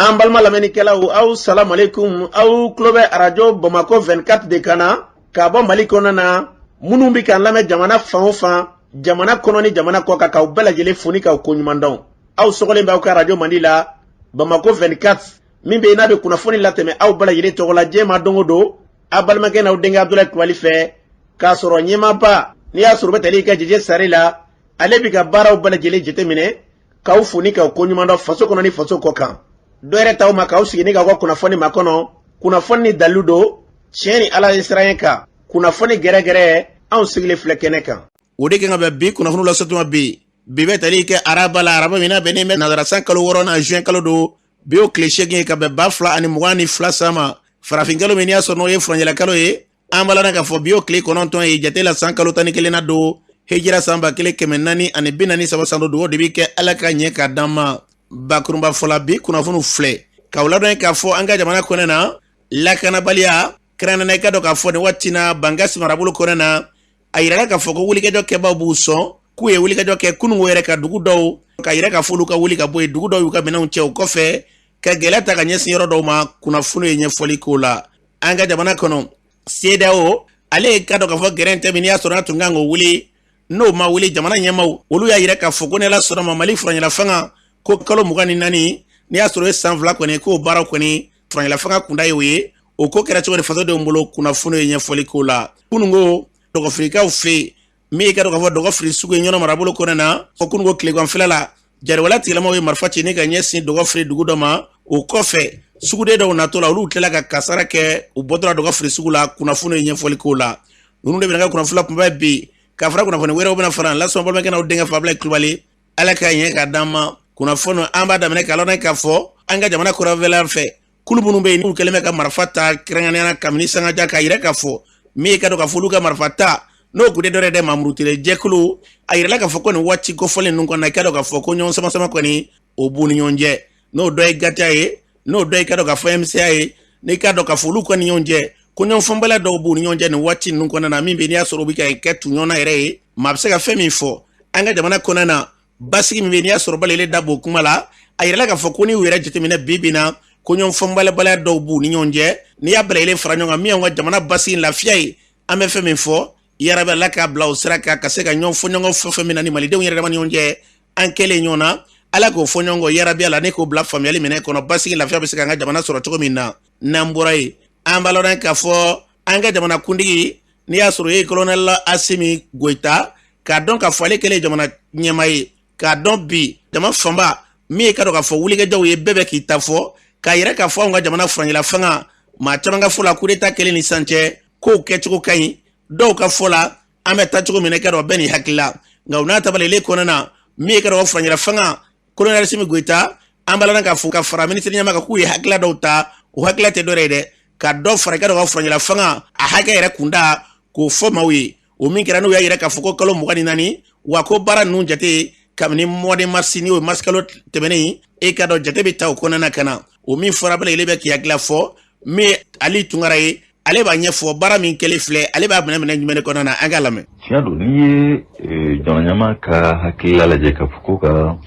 An balima lamɛnnikɛlaw, aw salamualeykum. Aw tulo bɛ Arajo Bamakɔ 24 de kan na k'a bɔ Mali kɔnɔ na. Minnu bɛ k'an lamɛn jamana fan o fan, jamana kɔnɔ ni jamana kɔ kan, k'aw bɛɛ lajɛlen fo ni k'aw koɲuman dɔn. Aw sɔgɔlen bɛ aw ka arajo mandi la, Bamakɔ 24, min bɛ yen n'a bɛ kunnafoni latɛmɛ aw bɛɛ lajɛlen tɔgɔ la diɲɛ ma don o don, aw balimakɛ n'aw denkɛ Abudulayi Kulubali fɛ, k'a sɔrɔ ɲɛmaaba n'i y'a sɔrɔ u bɛ tali kɛ Jeje Sare la, ale bɛ ka baaraw bɛɛ lajɛlen jateminɛ, k'aw fo ni k'aw koɲuman dɔn faso kɔnɔ ni faso kɔ kan. Dɔ yɛrɛ t'aw ma k'aw sigi ni k'aw ka kunnafoni makɔnɔ, kunnafoni ni dalilu don, tiɲɛ ni Ala ye siran kan, kunnafoni gɛrɛgɛrɛ, anw sigilen filɛ kɛnɛ kan. O de kan ka bɛn bi kunnafoni lasɔtuma bi. Bi bɛ tali kɛ araba la, araba min n'a bɛnnen bɛ nazara san kalo 6nan, juin kalo don. Bi o tile 8 ye ka bɛn 2022 san ma, farafin kalo min n'i y'a sɔrɔ n'o ye furancɛla kalo ye. An b'a la k'a fɔ bi o tile 9 ye jate la, san kalo 11nan don, hijira san 1443 san don. O de bɛ kɛ Ala ka ɲɛ k'a d'an ma. Bakurunba fɔla, bi kunnafoniw filɛ k'aw ladɔn k'a fɔ an ka jamana kɔnɔ na, lakanabaliya kɛrɛnkɛrɛnnenya, i ka dɔn k'a fɔ nin waati na Bankasi marabolo kɔnɔ na, a yirala k'a fɔ ko wulikajɔ kɛbaw b'u sɔn k'u ye wulikajɔ kɛ kununko yɛrɛ ka dugu dɔw ka yira k'a fɔ olu ka wuli ka bɔ yen. Dugu dɔw y'u ka minɛnw cɛ o kɔfɛ ka gɛlɛya ta ka ɲɛsin yɔrɔ dɔw ma. Kunnafoni ye ɲɛfɔli k'o la. An ka jamana kɔnɔ, CEDEAO ale ye ka dɔn k'a fɔ gɛrɛn tɛ min n'i y'a sɔrɔ n'a tun kan k'o wuli, n'o ma wuli, jamana ɲɛmaaw olu y'a yira k'a fɔ ko ni Ala sɔnna ma, Mali furancɛla fanga ko kalo 24, n'i y'a sɔrɔ o ye san 2 kɔni, k'o baaraw kɔni furancɛla fanga kunda ye o ye. O ko kɛra cogo di fasodenw bolo? Kunnafoni ye ɲɛfɔli k'o la. Kununko dɔgɔfirikaw fɛ yen, min ye ka dɔn k'a fɔ Dɔgɔfiri sugu ye Ɲɔnɔ marabolo kɔnɔ na, fɔ kununko tileganfɛla la, jariwala tigilamaw ye marifa ci ni ka ɲɛsin Dɔgɔfiri dugu dɔ ma. O kɔfɛ, suguden dɔw natɔ la, olu tilala ka kasara kɛ u bɔtɔla Dɔgɔfiri sugu la. Kunnafoni ye ɲɛfɔli k'o la. Ninnu de bɛna ka kunnafoni kunba bi, ka fara kunnafoni wɛrɛw bɛna fara lasɔn. Balimakɛ n'aw denkɛ Fabila Kulubali, Ala ka ɲɛ ka d'an ma. Kunnafoni an b'a daminɛ k'a lɔn k'a fɔ an ka jamana kɔrɔnfɛla fɛ, kulu minnu bɛ yen n'u kɛlen bɛ ka marifa ta kɛrɛnkɛrɛnnenya la kabini sangaja, k'a yira k'a fɔ min ye ka dɔn k'a fɔ olu ka marifa ta n'o kun tɛ dɔwɛrɛ dɛ, mamurutire jɛkulu. A yirala k'a fɔ ko nin waati kofɔlen ninnu kɔnɔ, i ka dɔn k'a fɔ ko ɲɔgɔn sama-sama kɔni o b'u ni ɲɔgɔn cɛ, n'o dɔ ye GATIA ye, n'o dɔ ye ka dɔn k'a fɔ MCA ye, n'i ka dɔn k'a fɔ olu kɔni ɲɔgɔn cɛ ko ɲɔgɔn fɔnbaliya dɔw b'u ni ɲɔgɔn cɛ nin waati ninnu kɔnɔna na, min bɛ n'i y'a sɔrɔ u bɛ ka kɛ tuɲɔgɔnna yɛrɛ ye. Maa bɛ se ka fɛn min fɔ an ka jamana kɔnɔna na, basigi min bɛ n'i y'a sɔrɔ balele da b'o kuma la, a yirala k'a fɔ ko n'i y'u yɛrɛ jateminɛ bi bi na, ko ɲɔgɔn fɔnbalibaliya dɔw b'u ni ɲɔgɔn cɛ. N'i y'a bɛɛ fara ɲɔgɔn kan, min y'an ka jamana basigi lafiya ye, an bɛ fɛn min fɔ, yarabi Ala k'a bila o sira kan, ka se ka ɲɔgɔn fɔ ɲɔgɔn fɛn fɛn min na ni malidenw yɛrɛ dama ni ɲɔgɔn cɛ, an kɛlen ɲɔgɔn na, Ala k'o fɔ ɲɔgɔn kɔ, yarabi Ala ne k'o bila faamuyali minɛ kɔnɔ, basigi lafiya bɛ se k'an ka jamana sɔrɔ cogo min na. N'an bɔra yen, an b'a lɔn k'a fɔ an ka jamana kuntigi n'i y'a sɔrɔ o ye colonel Asimi Goyita, k'a dɔn k'a fɔ ale kɛlen jamana ɲɛmaa ye, k'a dɔn bi jama fanba min ye ka dɔn k'a fɔ wulikajɔw ye, bɛɛ bɛ k'i ta fɔ k'a yira k'a fɔ anw ka jamana furancɛla fanga, maa caman ka fɔ la, coup d'état kɛlen ni sisan cɛ, kow kɛcogo ka ɲi. Dɔw ka fɔ la, an bɛ taa cogo min na, i ka dɔn bɛɛ n'i hakilila. Nka u n'a tabalelen kɔnɔna na, min ye ka dɔn furancɛla fanga colonel Asimi Goyita, an b'a la k'a fɔ ka fara minisiri ɲɛmaa kan k'u ye hakilila dɔw ta. O hakilila tɛ dɔwɛrɛ ye dɛ, ka dɔ fara i ka dɔn ka furancɛla fanga a hakɛ yɛrɛ kunda k'o fɔ maaw ye. O min kɛra, n'u y'a yira k'a fɔ ko kalo 24, wa ko baara ninnu jate kabini mois de mars, ni o ye mars kalo tɛmɛnen, e ka dɔn jate bɛ ta o kɔnɔna ka na. O min fɔra, bɛɛ lajɛlen bɛ k'i hakilila fɔ. Min ye Ali Tunkara ye, ale b'a ɲɛfɔ baara min kɛlen filɛ, ale b'a minɛ minɛ jumɛn de kɔnɔna na? An k'a lamɛn. Tiɲɛ don, n'i ye jamana ɲɛmaa ka hakilila lajɛ k'a fɔ ko ka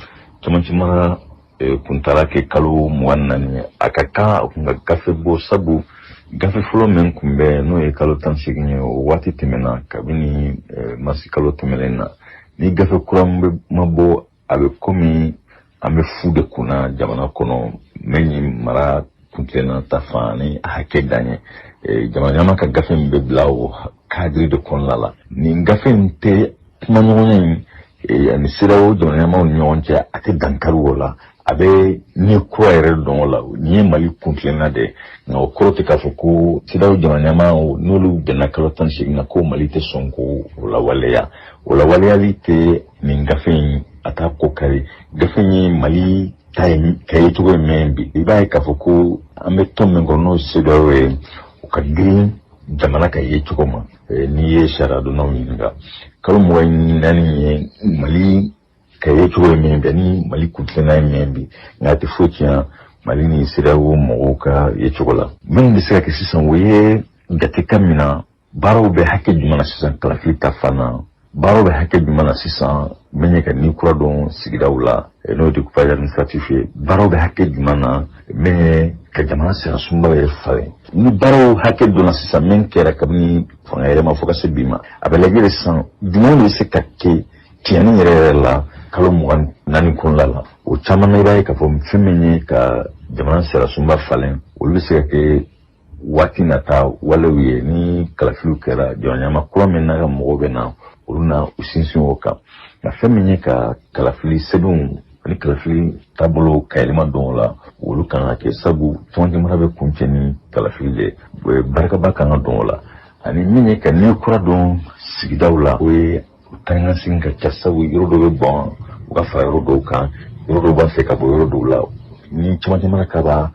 cɛmancɛ mara kuntala kɛ kalo 24 ye, a ka kan a kun ka gafe bɔ, sabu gafe fɔlɔ min kun bɛ n'o ye kalo 18 ye, o waati tɛmɛna kabini marisi kalo tɛmɛnen na. Ni gafe kura ma bɔ, a bɛ komi an bɛ fu de kunna jamana kɔnɔ min ye mara kuntilenna ta fan ni a hakɛ dan ye. Jamana ɲɛmaa ka gafe min bɛ bila o cadre de kɔnɔna la, nin gafe in tɛ kumaɲɔgɔnya in ani CEDEAO jamana ɲɛmaaw ni ɲɔgɔn cɛ, a tɛ dankari o la, a bɛ ni kura yɛrɛ dɔn o la. Nin ye Mali kuntilenna de ye, nka o kɔrɔ tɛ k'a fɔ ko CEDEAO jamana ɲɛmaaw n'olu bɛnna kalo 18 na ko Mali tɛ sɔn k'o lawaleya. O lawaleyali tɛ nin gafe in, a t'a ko kari. Gafe in ye Mali ta ye ka ye cogo min bi, i b'a ye k'a fɔ ko an bɛ tɔn min kɔnɔ, n'o ye CEDEAO ye, o ka girin jamana ka ye cogo ma. N'i ye sariyadonnaw ɲininka, kalo 24 ye Mali ka ye cogo ye min bi ni Mali kuntilenna ye min bi, nka a tɛ foyi tiɲɛ Mali ni CEDEAO mɔgɔw ka ye cogo la. Min bɛ se ka kɛ sisan, o ye jate ka min na baaraw bɛ hakɛ jumɛn na sisan kalafili ta fan na. Baaraw bɛ hakɛ jumɛn na sisan min ye ka ni kura don sigidaw la, n'o ye découpage administratif ye? Baaraw bɛ hakɛ jumɛn na min ye ka jamana sariyasunba yɛrɛ falen? Ni baaraw hakɛ donna sisan, min kɛra kabini fanga yɛlɛma fo ka se bi ma, a bɛ lajɛ de sisan jumɛn de bɛ se ka kɛ tiɲɛni yɛrɛ yɛrɛ la kalo 24 kɔnɔna la. O caman na, i b'a ye k'a fɔ fɛn min ye ka jamana sariyasunba falen, olu bɛ se ka kɛ waati nata walew ye. Ni kalafiliw kɛra, jamana kura min n'a ka mɔgɔw bɛ na, olu na u sinsin o kan. Nka fɛn min ye ka kalafili sɛbɛnw ani kalafili taabolo ka yɛlɛma don o la, olu kan ka kɛ, sabu cɛmancɛ mara bɛ kuncɛ ni kalafili de ye, barikaba kan ka don o la. Ani min ye ka ni kura don sigidaw la, o ye taa ka segin ka ca, sabu yɔrɔ dɔw bɛ bɔn u ka fara yɔrɔ dɔw kan, yɔrɔ dɔw b'a fɛ ka bɔ yɔrɔ dɔw la. Ni cɛmancɛ mara ka ban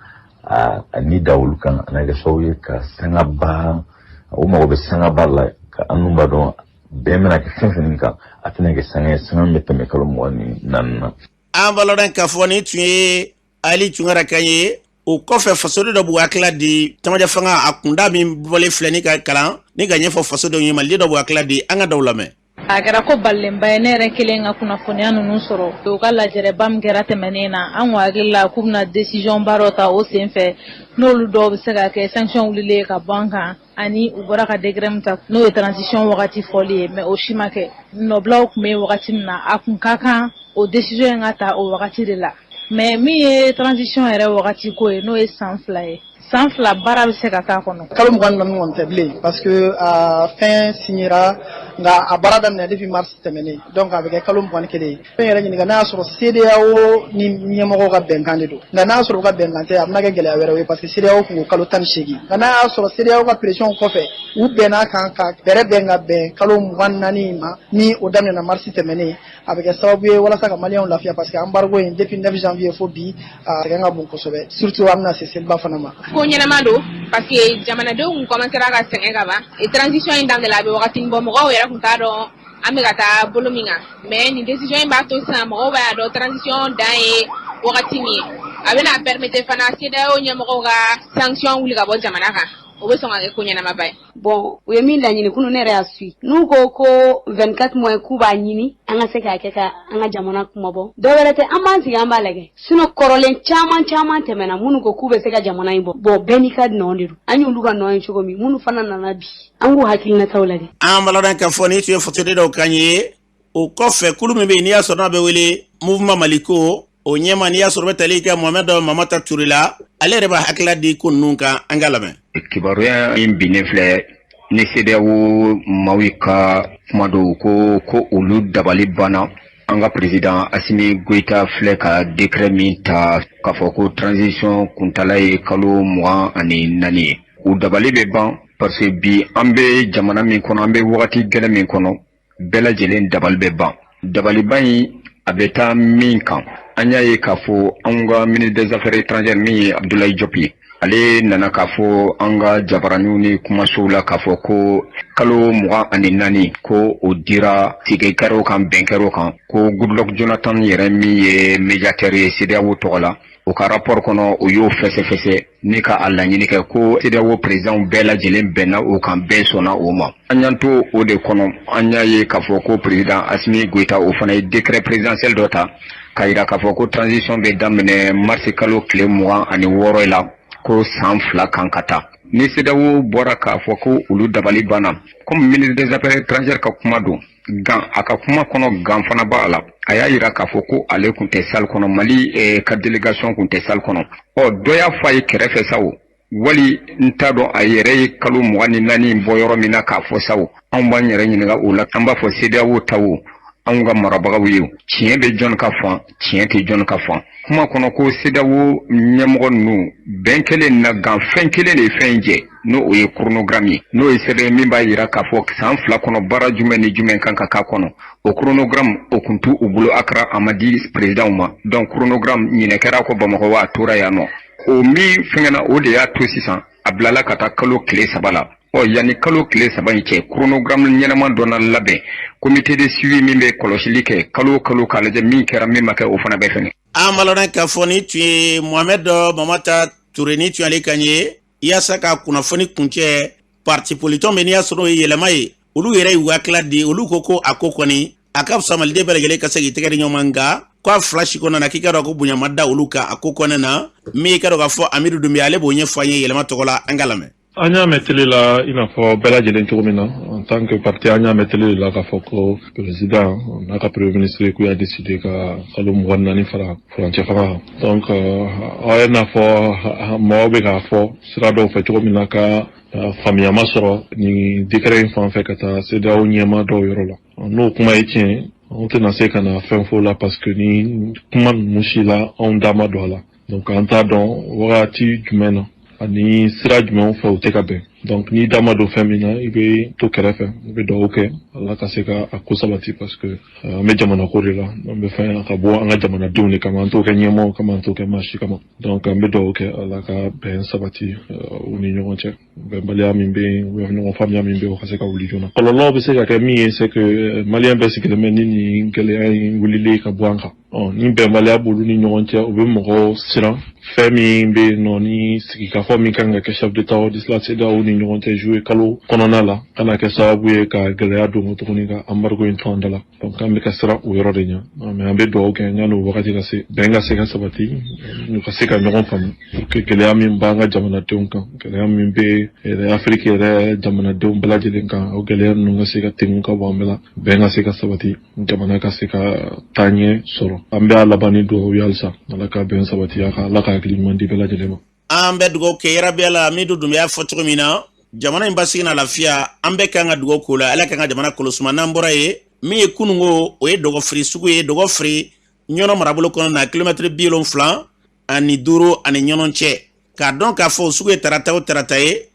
a ni da olu kan, a na kɛ sababu ye ka sangaba, o mago bɛ sangaba la, ka an dun b'a dɔn bɛn bɛna kɛ fɛn fɛn kan, a tɛna kɛ sanga ye, sanga min bɛ tɛmɛ kalo 24 na. An b'a k'a fɔ nin tun ye Ali Tunkara kan ye. O kɔfɛ, fasoden dɔ b'u hakilila di camancɛ fanga a kunda min bɔlen filɛ ni ka kalan ni ka ɲɛfɔ fasodenw ye. Maliden dɔ b'u hakilila di, an ka daw lamɛn. A kɛra ko balenba ye. Ne yɛrɛ kelen ka kunnafoniya ninnu sɔrɔ, u ka lajɛrɛba min kɛra tɛmɛnen na, an kun hakili la k'u bɛna décision ba dɔ ta o sen fɛ, n'olu dɔw bɛ se ka kɛ sanction wulilen ka bɔ an kan, ani u bɔra ka décret min ta, n'o ye transition wagati fɔli ye. Mais o si ma kɛ. Nɔbilaw tun bɛ yen wagati min na, a kun ka kan o décision in ka ta o wagati de la. Mais min ye transition yɛrɛ wagati ko ye, n'o ye san 2 ye, san 2 baara bɛ se ka k'a kɔnɔ. Kalo 24 kɔni tɛ bilen, parce que a fɛn signera, nka a baara daminɛ depuis mars tɛmɛnen, donc a bɛ kɛ kalo 21 ye. N yɛrɛ ɲininka n'a y'a sɔrɔ CEDEAO ni ɲɛmɔgɔw ka bɛnkan de don. Nka n'a y'a sɔrɔ u ka bɛnkan tɛ, a bɛna kɛ gɛlɛya wɛrɛ ye, parce que CEDEAO kun ko kalo 18. Nka n'a y'a sɔrɔ CEDEAO ka pression kɔfɛ, u bɛn'a kan ka bɛrɛ bɛn ka bɛn kalo 24 in ma, ni o daminɛna mars tɛmɛnen, a bɛ kɛ sababu ye walasa ka Maliyɛnw lafiya, parce que embargo in, depuis 9 janvier fo bi, a sɛgɛn ka bon kosɛbɛ, surtout an bɛna se seliba fana ma. Ko ɲɛnama don, parce que jamanadenw kun commencera ka sɛgɛn ka ban. Transition in daminɛ, a bɛ wagati bɔ, mɔgɔw yɛrɛ kun t'a dɔn an bɛ ka taa bolo min kan. Mais nin décision in b'a to sisan mɔgɔw b'a dɔn transition dan ye wagati min ye. A bɛna permettre fana CEDEAO ɲɛmɔgɔw ka sanction wuli ka bɔ jamana kan. O bɛ sɔn ka kɛ ko ɲɛnamaba ye. Bon, u ye min laɲini kunu, ne yɛrɛ y'a suit. N'u ko ko 24 mois, k'u b'a ɲini an ka se k'a kɛ ka an ka jamana kumabɔ, dɔ wɛrɛ tɛ, an b'an sigi, an b'a lajɛ. Sinon kɔrɔlen caman caman tɛmɛna, minnu ko k'u bɛ se ka jamana in bɔ. Bon, bɛɛ n'i ka nɔ de don. An y'olu ka nɔ ye cogo min, minnu fana nana bi, an k'u hakilinataw lajɛ. An b'a k'a fɔ nin tun ye fasoden dɔw kan ye. O kɔfɛ, kulu min bɛ yen n'i y'a sɔrɔ n'a bɛ wele Mouvement Maliko, o ɲɛma n'i y'a sɔrɔ bɛ tali kɛ Mohamed Mamata Ture la, ale yɛrɛ b'a hakilila di ko ninnu kan. An ka lamɛn. Kibaruya min binnen filɛ ni CEDEAO maaw ka kuma don ko olu dabali banna, an ka président Assimi Goïta filɛ ka décret min ta k'a fɔ ko transition kuntala ye kalo 24 ye, u dabali bɛ ban, parce que bi an bɛ jamana min kɔnɔ, an bɛ wagati gɛlɛn min kɔnɔ, bɛɛ lajɛlen dabali bɛ ban. Dabaliban in, a bɛ taa min kan, an y'a ye k'a fɔ anw ka ministre des Affaires étrangères min ye Abdoulaye Diop ye, ale nana k'a fɔ an ka jabaraninw ni kumasow la k'a fɔ ko kalo 24, ko o dira, tigɛ kɛr'o kan, bɛn kɛr'o kan, ko Goodluck Jonathan yɛrɛ min ye médiateur ye CEDEAO tɔgɔ la, o ka rapport kɔnɔ, o y'o fɛsɛfɛsɛ ni ka a laɲini kɛ ko CEDEAO président bɛɛ lajɛlen bɛnna o kan, bɛɛ sɔnna o ma. An y'an to o de kɔnɔ, an y'a ye k'a fɔ ko président Assimi Goïta, o fana ye décret présidentiel dɔ ta k'a yira k'a fɔ ko transition bɛ daminɛ mars kalo tile 26 la, ko san 2 kan ka taa. Ni CEDEAO bɔra k'a fɔ ko olu dabali banna, comme ministre des Affaires étrangères ka kuma don, gan a ka kuma kɔnɔ, gan fana b'a la, a y'a yira k'a fɔ ko ale tun tɛ salle kɔnɔ, Mali ka délégation tun tɛ salle kɔnɔ. Ɔ, dɔ y'a fɔ a ye kɛrɛfɛ sa, o wali n t'a dɔn a yɛrɛ ye kalo 24 bɔ yɔrɔ min na k'a fɔ sa. O anw b'an yɛrɛ ɲininka o la, an b'a fɔ CEDEAO ta, o anw ka marabagaw ye, tiɲɛ bɛ jɔn ka fan, tiɲɛ tɛ jɔn ka fan? Kuma kɔnɔ ko CEDEAO ɲɛmɔgɔ ninnu bɛn kelen na, gan fɛn kelen de ye fɛn jɛ, n'o o ye chronogramme ye, n'o ye sɛbɛn min b'a yira k'a fɔ san 2 kɔnɔ baara jumɛn ni jumɛn kan ka k'a kɔnɔ. O chronogramme, o kun t'u u bolo Accra, a ma di président ma. Donc chronogramme ɲinɛ kɛra kɔ Bamakɔ wa, a tora yan nɔ. O min fɛngɛna, o de y'a to sisan a bilala ka taa kalo tile 3 la. Ɔ, yanni kalo tile 3 in cɛ, chronogramme ɲɛnama dɔ na labɛn, comité de suivi min bɛ kɔlɔsili kɛ kalo o kalo k'a lajɛ min kɛra, min ma kɛ, o fana bɛ fɛngɛ. An b'a k'a fɔ nin tun ye Mohamed Mamata Ture, ni tun ale kan ye yaasa ka kunnafoni kuncɛ. Parti politique min n'i y'a sɔrɔ o ye Yɛlɛma ye. Olu yɛrɛ y'u hakilila di. Olu ko ko a ko kɔni a ka fisa maliden bɛɛ lajɛlen ka se k'i tɛgɛ di ɲɔgɔn ma, nka ko a fila si kɔnɔna na, k'i ka dɔn ko bonya ma da olu kan a ko kɔnɔna na. Min i ka dɔn k'a fɔ Amidu Dunbiya, ale b'o ɲɛfɔ an ye yɛlɛma tɔgɔ la, an ka lamɛn. An y'a mɛn télé la i n'a fɔ bɛɛ lajɛlen cogo min na. En tant que parti, an y'a mɛn télé de la k'a fɔ ko président n'a ka premier ministre k'u y'a décidé ka kalo 24 fara furancɛ fanga kan. Donc aw ye n'a fɔ mɔgɔw bɛ k'a fɔ sira dɔw fɛ cogo min na, ka faamuya ma sɔrɔ nin décret in fan fɛ ka taa CEDEAO ɲɛmaa dɔw yɔrɔ la. N'o kuma ye tiɲɛ ye, anw tɛna se ka na fɛn fɔ o la, parce que ni kuma ninnu si la, anw da ma don a la. Donc an t'a dɔn wagati jumɛn na ani sira jumɛnw fɛ u tɛ ka bɛn. Donc n'i da ma don fɛn min na, i bɛ to kɛrɛfɛ, i bɛ dugawu kɛ Ala ka se ka a ko sabati, parce que an bɛ jamana ko de la. An bɛ fɛn ka bɔ an ka jamanadenw de kama, an t'o kɛ ɲɛmaaw kama, an t'o kɛ maa si kama. Donc an bɛ dugawu kɛ Ala ka bɛn sabati u ni ɲɔgɔn cɛ. Bɛnbaliya min bɛ yen, ɲɔgɔn faamuya min bɛ yen, o ka se ka wuli joona. Kɔlɔlɔw bɛ se ka kɛ min ye, c'est que maliyɛn bɛɛ sigilen bɛ ni nin gɛlɛya in wulilen ka bɔ an kan. Ni bɛnbaliya b'olu ni ɲɔgɔn cɛ, u bɛ mɔgɔw siran. Fɛn min bɛ yen nɔ, ni sigikafɔ min kan ka kɛ chef d'état de la CEDEAO ni ɲɔgɔn cɛ juillet kalo kɔnɔna la, kana kɛ sababu ye ka gɛlɛya don tuguni, ka embargo in to an da la. Donc an bɛ ka siran o yɔrɔ de ɲɛ, mais an bɛ dugawu kɛ yanni o wagati ka se, bɛn ka se ka sabati, u ka se ka ɲɔgɔn faamu, pour que gɛlɛya min b'an ka jamanadenw kan, gɛlɛya min bɛ Afiriki yɛrɛ jamanadenw bɛɛ lajɛlen kan, o gɛlɛya ninnu ka se ka tɛmɛ ka bɔ an bɛɛ la, bɛn ka se ka sabati, jamana ka se ka taaɲɛ sɔrɔ. An bɛ a laban ni dugawu ye halisa, Ala ka bɛn sabati, a ka Ala ka hakili ɲuman di bɛɛ lajɛlen ma. An bɛ dugawu kɛ yarabi la. Amidu Dunbiya fɔ cogo min na, jamana in basigi n'a lafiya, an bɛɛ kan ka dugawu k'o la. Ala kan ka jamana kolosuma. N'an bɔra yen, min ye kununko, o ye Dɔgɔfiri sugu ye. Dɔgɔfiri, Ɲɔnɔ marabolo kɔnɔ na, kilomɛtiri 75 ani ani ɲɔnɔ cɛ. K'a dɔn k'a fɔ o sugu ye tarata o tarata ye.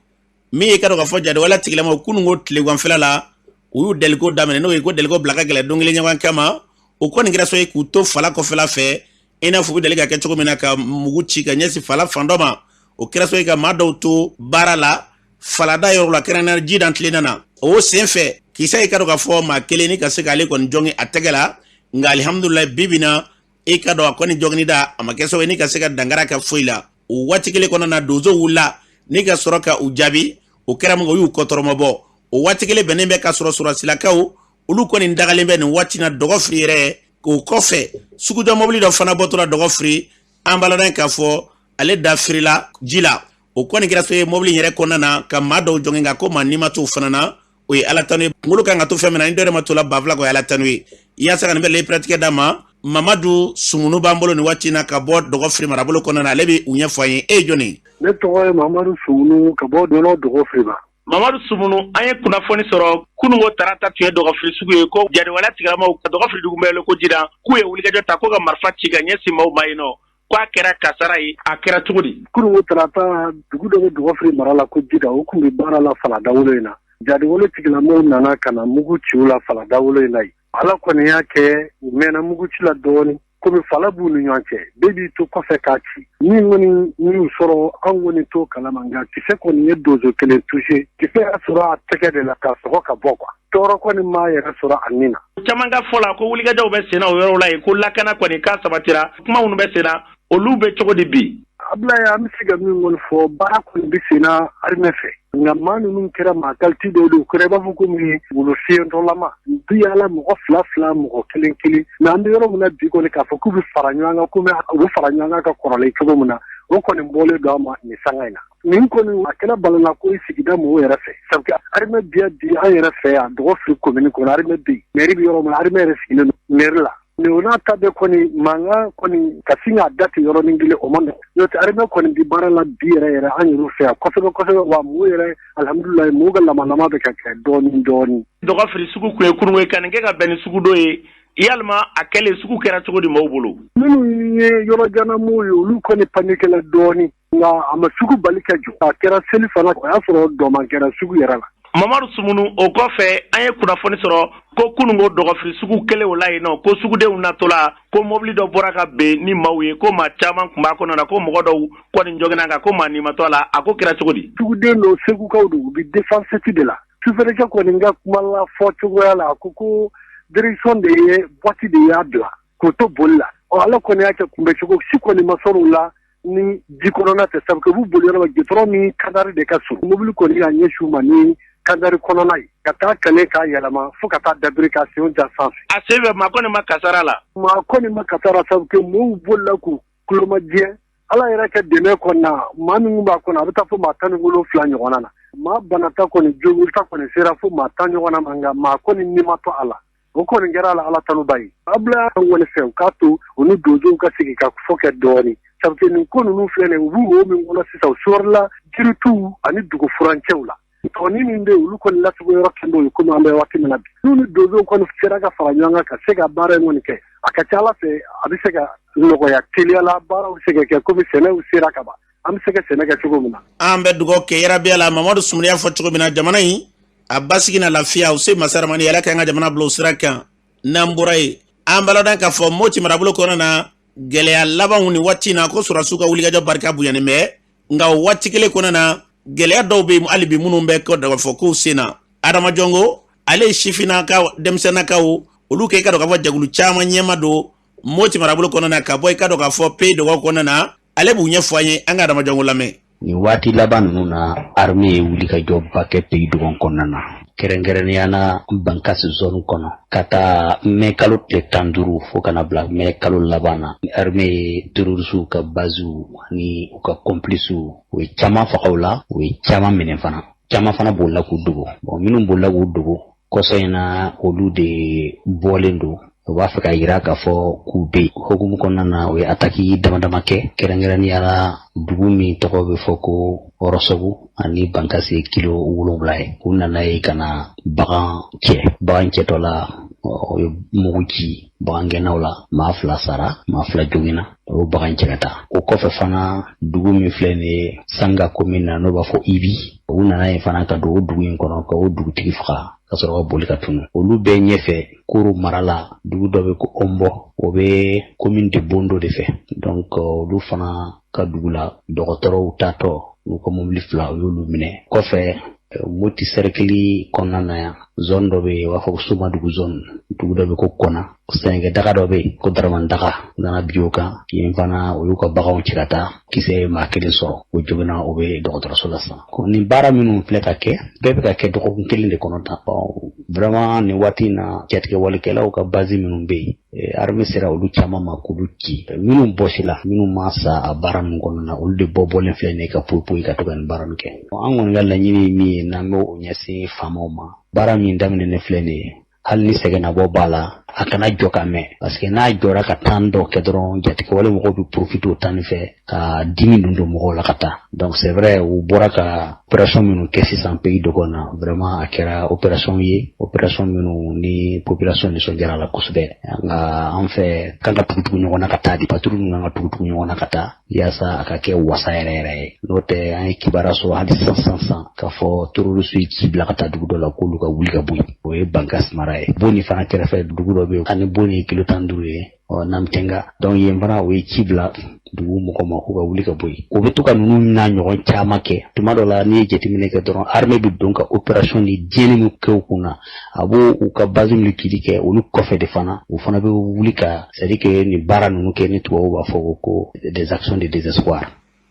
Min ye ka dɔn k'a fɔ jadiwale tigilamaw, kununko tileganfɛla la, u y'u daliko daminɛ, n'o ye ko daliko bila ka gɛlɛn don kelen ɲɔgɔn kama. O kɔni kɛra so ye k'u to fala kɔfɛla fɛ, i n'a fɔ u bɛ deli ka kɛ cogo min na, ka mugu ci ka ɲɛsin fala fan dɔ ma. O kɛra so ye ka maa dɔw to baara la falada yɔrɔ la, kɛrɛnkɛrɛnnenya ji dan tilenna na. O sen fɛ, kisɛ i ka dɔn k'a fɔ maa kelen ni ka se k'ale kɔni jɔngin a tɛgɛ la. Nka alihamudulilayi, bi bi na, i ka dɔn a kɔni jɔngini da, a ma kɛ sababu ye ni ka se ka dankara kɛ foyi la. O waati kelen kɔnɔna na, donsow wulila ni ka sɔrɔ ka u jaabi. O kɛra mun, u y'u kɔtɔrɔmabɔ. O waati kelen bɛnnen bɛ ka sɔrɔ sɔrɔsilakaw, olu kɔni dagalen bɛ nin waati na Dɔgɔfiri yɛrɛ. O kɔfɛ, sugujɔ mɔbili dɔ fana bɔtɔla Dɔgɔfiri, an b'a ladɔn k'a fɔ ale da firila ji la. O kɔni kɛra so ye mɔbili yɛrɛ kɔnɔna na ka maa dɔw jɔngin, nka ko maa ni ma to fana na. O ye Ala tanu ye. Kunkolo kan ka to fɛn min na, ni dɔ yɛrɛ ma to la 2000 kɔ, o ye Ala tanu ye. Yaasa ka nin bɛɛ pɛrɛtigɛ d'a ma, Mamadu Sumunu b'an bolo nin waati in na ka bɔ Dɔgɔfiri marabolo kɔnɔna na. Ale bɛ u ɲɛfɔ an ye. E ye jɔni ye? Ne tɔgɔ ye Mamadu Sumunu ka bɔ Ɲɔnɔ Dɔgɔfiri ma. Mamadu Sumunu, an ye kunnafoni sɔrɔ kununko tarata tun ye Dɔgɔfiri sugu ye, ko jadiwale tigilamaw ka Dɔgɔfiri dugu bɛ ko Jidan, k'u ye wulikajɔ ta ko ka marifa ci ka ɲɛsin maaw ma yen nɔ, k'a kɛra kasara ye. A kɛra cogo di? Kununko tarata, dugu dɔ bɛ Dɔgɔfiri mara la ko Jidan, u tun bɛ baara la faladawolo in na. Jadiwale tigilamɔgɔw nana ka na mugu ci u la faladawolo in na yen. Ala kɔni y'a kɛ, u mɛnna mugu ci la dɔɔnin, komi fala b'u ni ɲɔgɔn cɛ, bɛɛ b'i to kɔfɛ k'a ci. Min kɔni y'u sɔrɔ, an kɔni t'o kalama, nka kisɛ kɔni ye donso kelen touché. Kisɛ y'a sɔrɔ a tɛgɛ de la ka sɔgɔ ka bɔ quoi. Tɔɔrɔ kɔni m'a yɛrɛ sɔrɔ a nin na. Caman ka fɔ la ko wulikajɔw bɛ senna o yɔrɔ la yen, ko lakana kɔni k'a sabatira. Kuma minnu bɛ senna, olu bɛ cogo di bi? Abulaye, an bɛ se ka min kɔni fɔ, baara kɔni bɛ senna armée fɛ, nka maa ninnu kɛra maa qualité dɔw de kɛra, i b'a fɔ komi wulu fiyentɔlama, u bɛ yaala mɔgɔ fila fila, mɔgɔ kelen kelen. Mais an bɛ yɔrɔ min na bi kɔni, k'a fɔ k'u bɛ fara ɲɔgɔn kan komi u bɛ fara ɲɔgɔn kan ka kɔrɔlen cogo min na, o kɔni bɔlen don a ma nin sanga in na. Nin kɔni a kɛra balala ko ye sigida mɔgɔw yɛrɛ fɛ, sabu armée bi bi an yɛrɛ fɛ yan Dɔgɔfiri commune kɔnɔ, armée bɛ yen, mairie bɛ yɔrɔ min na, armée yɛrɛ sigilen don mairie la. Mais o n'a ta bɛɛ kɔni, mankan kɔni ka sin k'a da ten yɔrɔnin kelen, o ma nɔgɔn. N'o tɛ, armée kɔni bi baara la bi yɛrɛ yɛrɛ an yɛrɛ fɛ yan kosɛbɛ kosɛbɛ. Wa mɔgɔw yɛrɛ, alihamudulilayi, mɔgɔw ka lamalama bɛ ka kɛ dɔɔnin dɔɔnin. Dɔgɔfiri sugu kun ye kunun ye, ka nin kɛ ka bɛn ni sugudon ye. Yalima a kɛlen, sugu kɛra cogo di maaw bolo? Minnu ye yɔrɔjanna ye, olu kɔni paniqué dɔɔnin, nka a ma sugu bali ka jɔ. A kɛra seli fana, o y'a sɔrɔ dɔman kɛra sugu yɛrɛ la. Mamadu Sumunu, o kɔfɛ, an ye kunnafoni sɔrɔ ko kununko Dɔgɔfiri sugu kelen o la yen nɔ, ko sugudenw natɔla, ko mobili dɔ bɔra ka ben ni maaw ye, ko maa caman tun b'a kɔnɔ na, ko mɔgɔ dɔw kɔni jɔgina kan, ko maa nimatɔ la. A ko kɛra cogo di? Suguden dɔw, Segukaw don, u bɛ défense de la. Sufɛrɛkɛ kɔni ka kuma la fɔ cogoya la, a ko ko direction de ye boîte de y'a bila k'o to boli la. Ɔ, Ala kɔni y'a kɛ, kunbɛcogo si kɔni ma sɔrɔ u la ni ji kɔnɔna tɛ, sabu u b'u boli yɔrɔ ma, goudron ni canari de ka surun. Mobili kɔni y'a ɲɛsin u ma ni Kandari kɔnɔna ye ka taa kale k'a yɛlɛma fo ka taa dabiri ka senw da sanfɛ. A sen fɛ maa kɔni ma kasara la. Maa kɔni ma kasara sabu que mɔɔw bolila k'u tulomajɛ. Ala yɛrɛ ka dɛmɛ kɔnɔna maa minnu b'a kɔnɔ a bɛ taa fo maa 17 ɲɔgɔnna na. Maa banata kɔni jogilita kɔni sera fo maa 10 ɲɔgɔnna ma, nka maa kɔni ni ma to a la. O kɔni kɛra la Ala tanuba ye. Abulayi kɔni fɛ u k'a to u ni donsow ka sigi ka fɔ kɛ dɔɔnin sabu que nin ko ninnu filɛ nin ye, u b'u wo min kɔnɔ sisan, u sɔrɔla jirituw ani dugu furancɛw la. Tɔnin min bɛ yen, olu kɔni lasago yɔrɔ kɛlen don komi an bɛ waati min na bi. N'u ni donsow kɔni sera ka fara ɲɔgɔn kan ka se ka baara in kɔni kɛ, a ka ca Ala fɛ a bɛ se ka nɔgɔya teliya la, baaraw bɛ se ka kɛ komi sɛnɛw sera ka ban, an bɛ se ka sɛnɛ kɛ cogo min na. An bɛ dugawu kɛ yarabi Ala, Mamadu Sumuni y'a fɔ cogo min na, jamana in a basigi na lafiya, u se masaramani Ala k'an ka jamana bila o sira kan. N'an bɔra yen, an b'a ladɔn k'a fɔ Moti marabolo kɔnɔna na, gɛlɛya labanw ni waati in na ko sɔrɔdasiw ka wulikajɔ barika bonyanen bɛ, nka o waati kelen kɔnɔna na gɛlɛya dɔw bɛ yen hali bi minnu bɛ kɔ daga fɔ kow sen na. Adama Jɔngo ale ye sifinnakaw, denmisɛnninnakaw, olu kɛ i ka dɔn k'a fɔ jɛkulu caman ɲɛma don Moti marabolo kɔnɔna na, ka bɔ i ka dɔn k'a fɔ Pays Dogon kɔnɔna na, ale b'u ɲɛfɔ an ye. An ka Adama Jɔngo lamɛn. Nin waati laban ninnu na, armée ye wulikajɔba kɛ Pays Dogon kɔnɔna na, kɛrɛnkɛrɛnnenya na Bankas zone kɔnɔ, ka taa mɛ kalo tile 15 fo ka na bila mɛ kalo laban na. Armée ye terroristew ka basew ani u ka complices, u ye caman faga u la, u ye caman minɛ fana, caman fana bolila k'u dogo. Bon, minnu bolila k'u dogo kɔsɔ in na, olu de bɔlen don, u b'a fɛ ka yira k'a fɔ k'u bɛ yen. Hokumu kɔnɔna na, u ye ataki dama dama kɛ, kɛrɛnkɛrɛnnenya la dugu min tɔgɔ bɛ fɔ ko Ɔrɔsɔgu ani Bankasi ye kilo 7 ye. U nana ye ka na bagan cɛ, bagan cɛtɔ la u ye mugu ci bagangɛnnaw la, maa 2 sara, maa 2 joginna, o bagan cɛ ka taa. O kɔfɛ fana, dugu min filɛ nin ye Sanga commune na, n'o b'a fɔ Ibi, u nana yen fana ka don o dugu in kɔnɔ ka o dugutigi faga ka sɔrɔ ka boli ka tunu. Olu bɛɛ ɲɛfɛ, Koro mara la, dugu dɔ bɛ ko Ɔnbɔ, o bɛ commune de Bondo de fɛ. Donc olu fana ka dugu la, dɔgɔtɔrɔw taatɔ n'u ka mobili 2, u y'olu minɛ. Kɔfɛ, Moti cercle kɔnɔna na yan, zone dɔ bɛ yen, u b'a fɔ ko Somadugu zone, dugu dɔ bɛ ko Kɔna, sɛnɛkɛ daga dɔ bɛ yen ko Daramani daga, u nana bi o kan yen fana, u y'u ka baganw cɛ ka taa, kisɛ ye maa 1 sɔrɔ, o joginna, o bɛ dɔgɔtɔrɔso la sisan. Nin baara minnu filɛ ka kɛ, bɛɛ bɛ ka kɛ dɔgɔkun kelen de kɔnɔ tan. Vraiment, nin waati in na, jatigɛwalekɛlaw ka base minnu bɛ yen, armée sera olu caman ma k'olu ci. Minnu bɔsila, minnu ma sa a baara ninnu kɔnɔna na, olu de bɔ bɔlen filɛ nin ye ka poyi poyi ka to ka nin baara nin kɛ. An kɔni ka laɲini ye min ye, n'an bɛ o ɲɛsin faamaw ma, baara min daminɛnen filɛ nin ye, hali ni sɛgɛnnabɔ b'a la, a kana jɔ ka mɛn, parce que n'a jɔra ka temps dɔ kɛ dɔrɔn, jatigɛwale mɔgɔw bɛ profiter o temps fɛ ka dimi dun don mɔgɔw la ka taa. Donc c'est vrai, u bɔra ka opération minnu kɛ sisan Pays Dogon na, vraiment a kɛra opération ye, opération minnu ni population nisɔndiyara la kosɛbɛ. Nka an fɛ kan ka tugutugu ɲɔgɔn na ka taa di, patrouille ninnu kan ka tugutugu ɲɔgɔn na ka taa yaasa a ka kɛ wasa yɛrɛ yɛrɛ ye. N'o tɛ, an ye kibaruya sɔrɔ hali sisan sisan sisan k'a fɔ terroriste ye ci bila ka taa dugu dɔ la k'olu ka wuli ka bɔ yen, o ye Bankas mara ye. Boni fana kɛrɛfɛ dugu dɔ bɛ yen, ani Boni ye kilo 15 ye, ɔ Namtenga. Donc yen fana, o ye ci bila dugu mɔgɔ ma k'u ka wuli ka bɔ yen. O bɛ to ka ninnu n'a ɲɔgɔn caman kɛ. Tuma dɔ la, n'i ye jateminɛ kɛ dɔrɔn, armée bɛ don ka opération ni diɲɛni min kɛ u kun na, a b'o u ka base min kili kɛ, olu kɔfɛ de fana, u fana bɛ wuli ka, c'est à dire que nin baara ninnu kɛ, ni tubabuw b'a fɔ ko des actions de désespoir.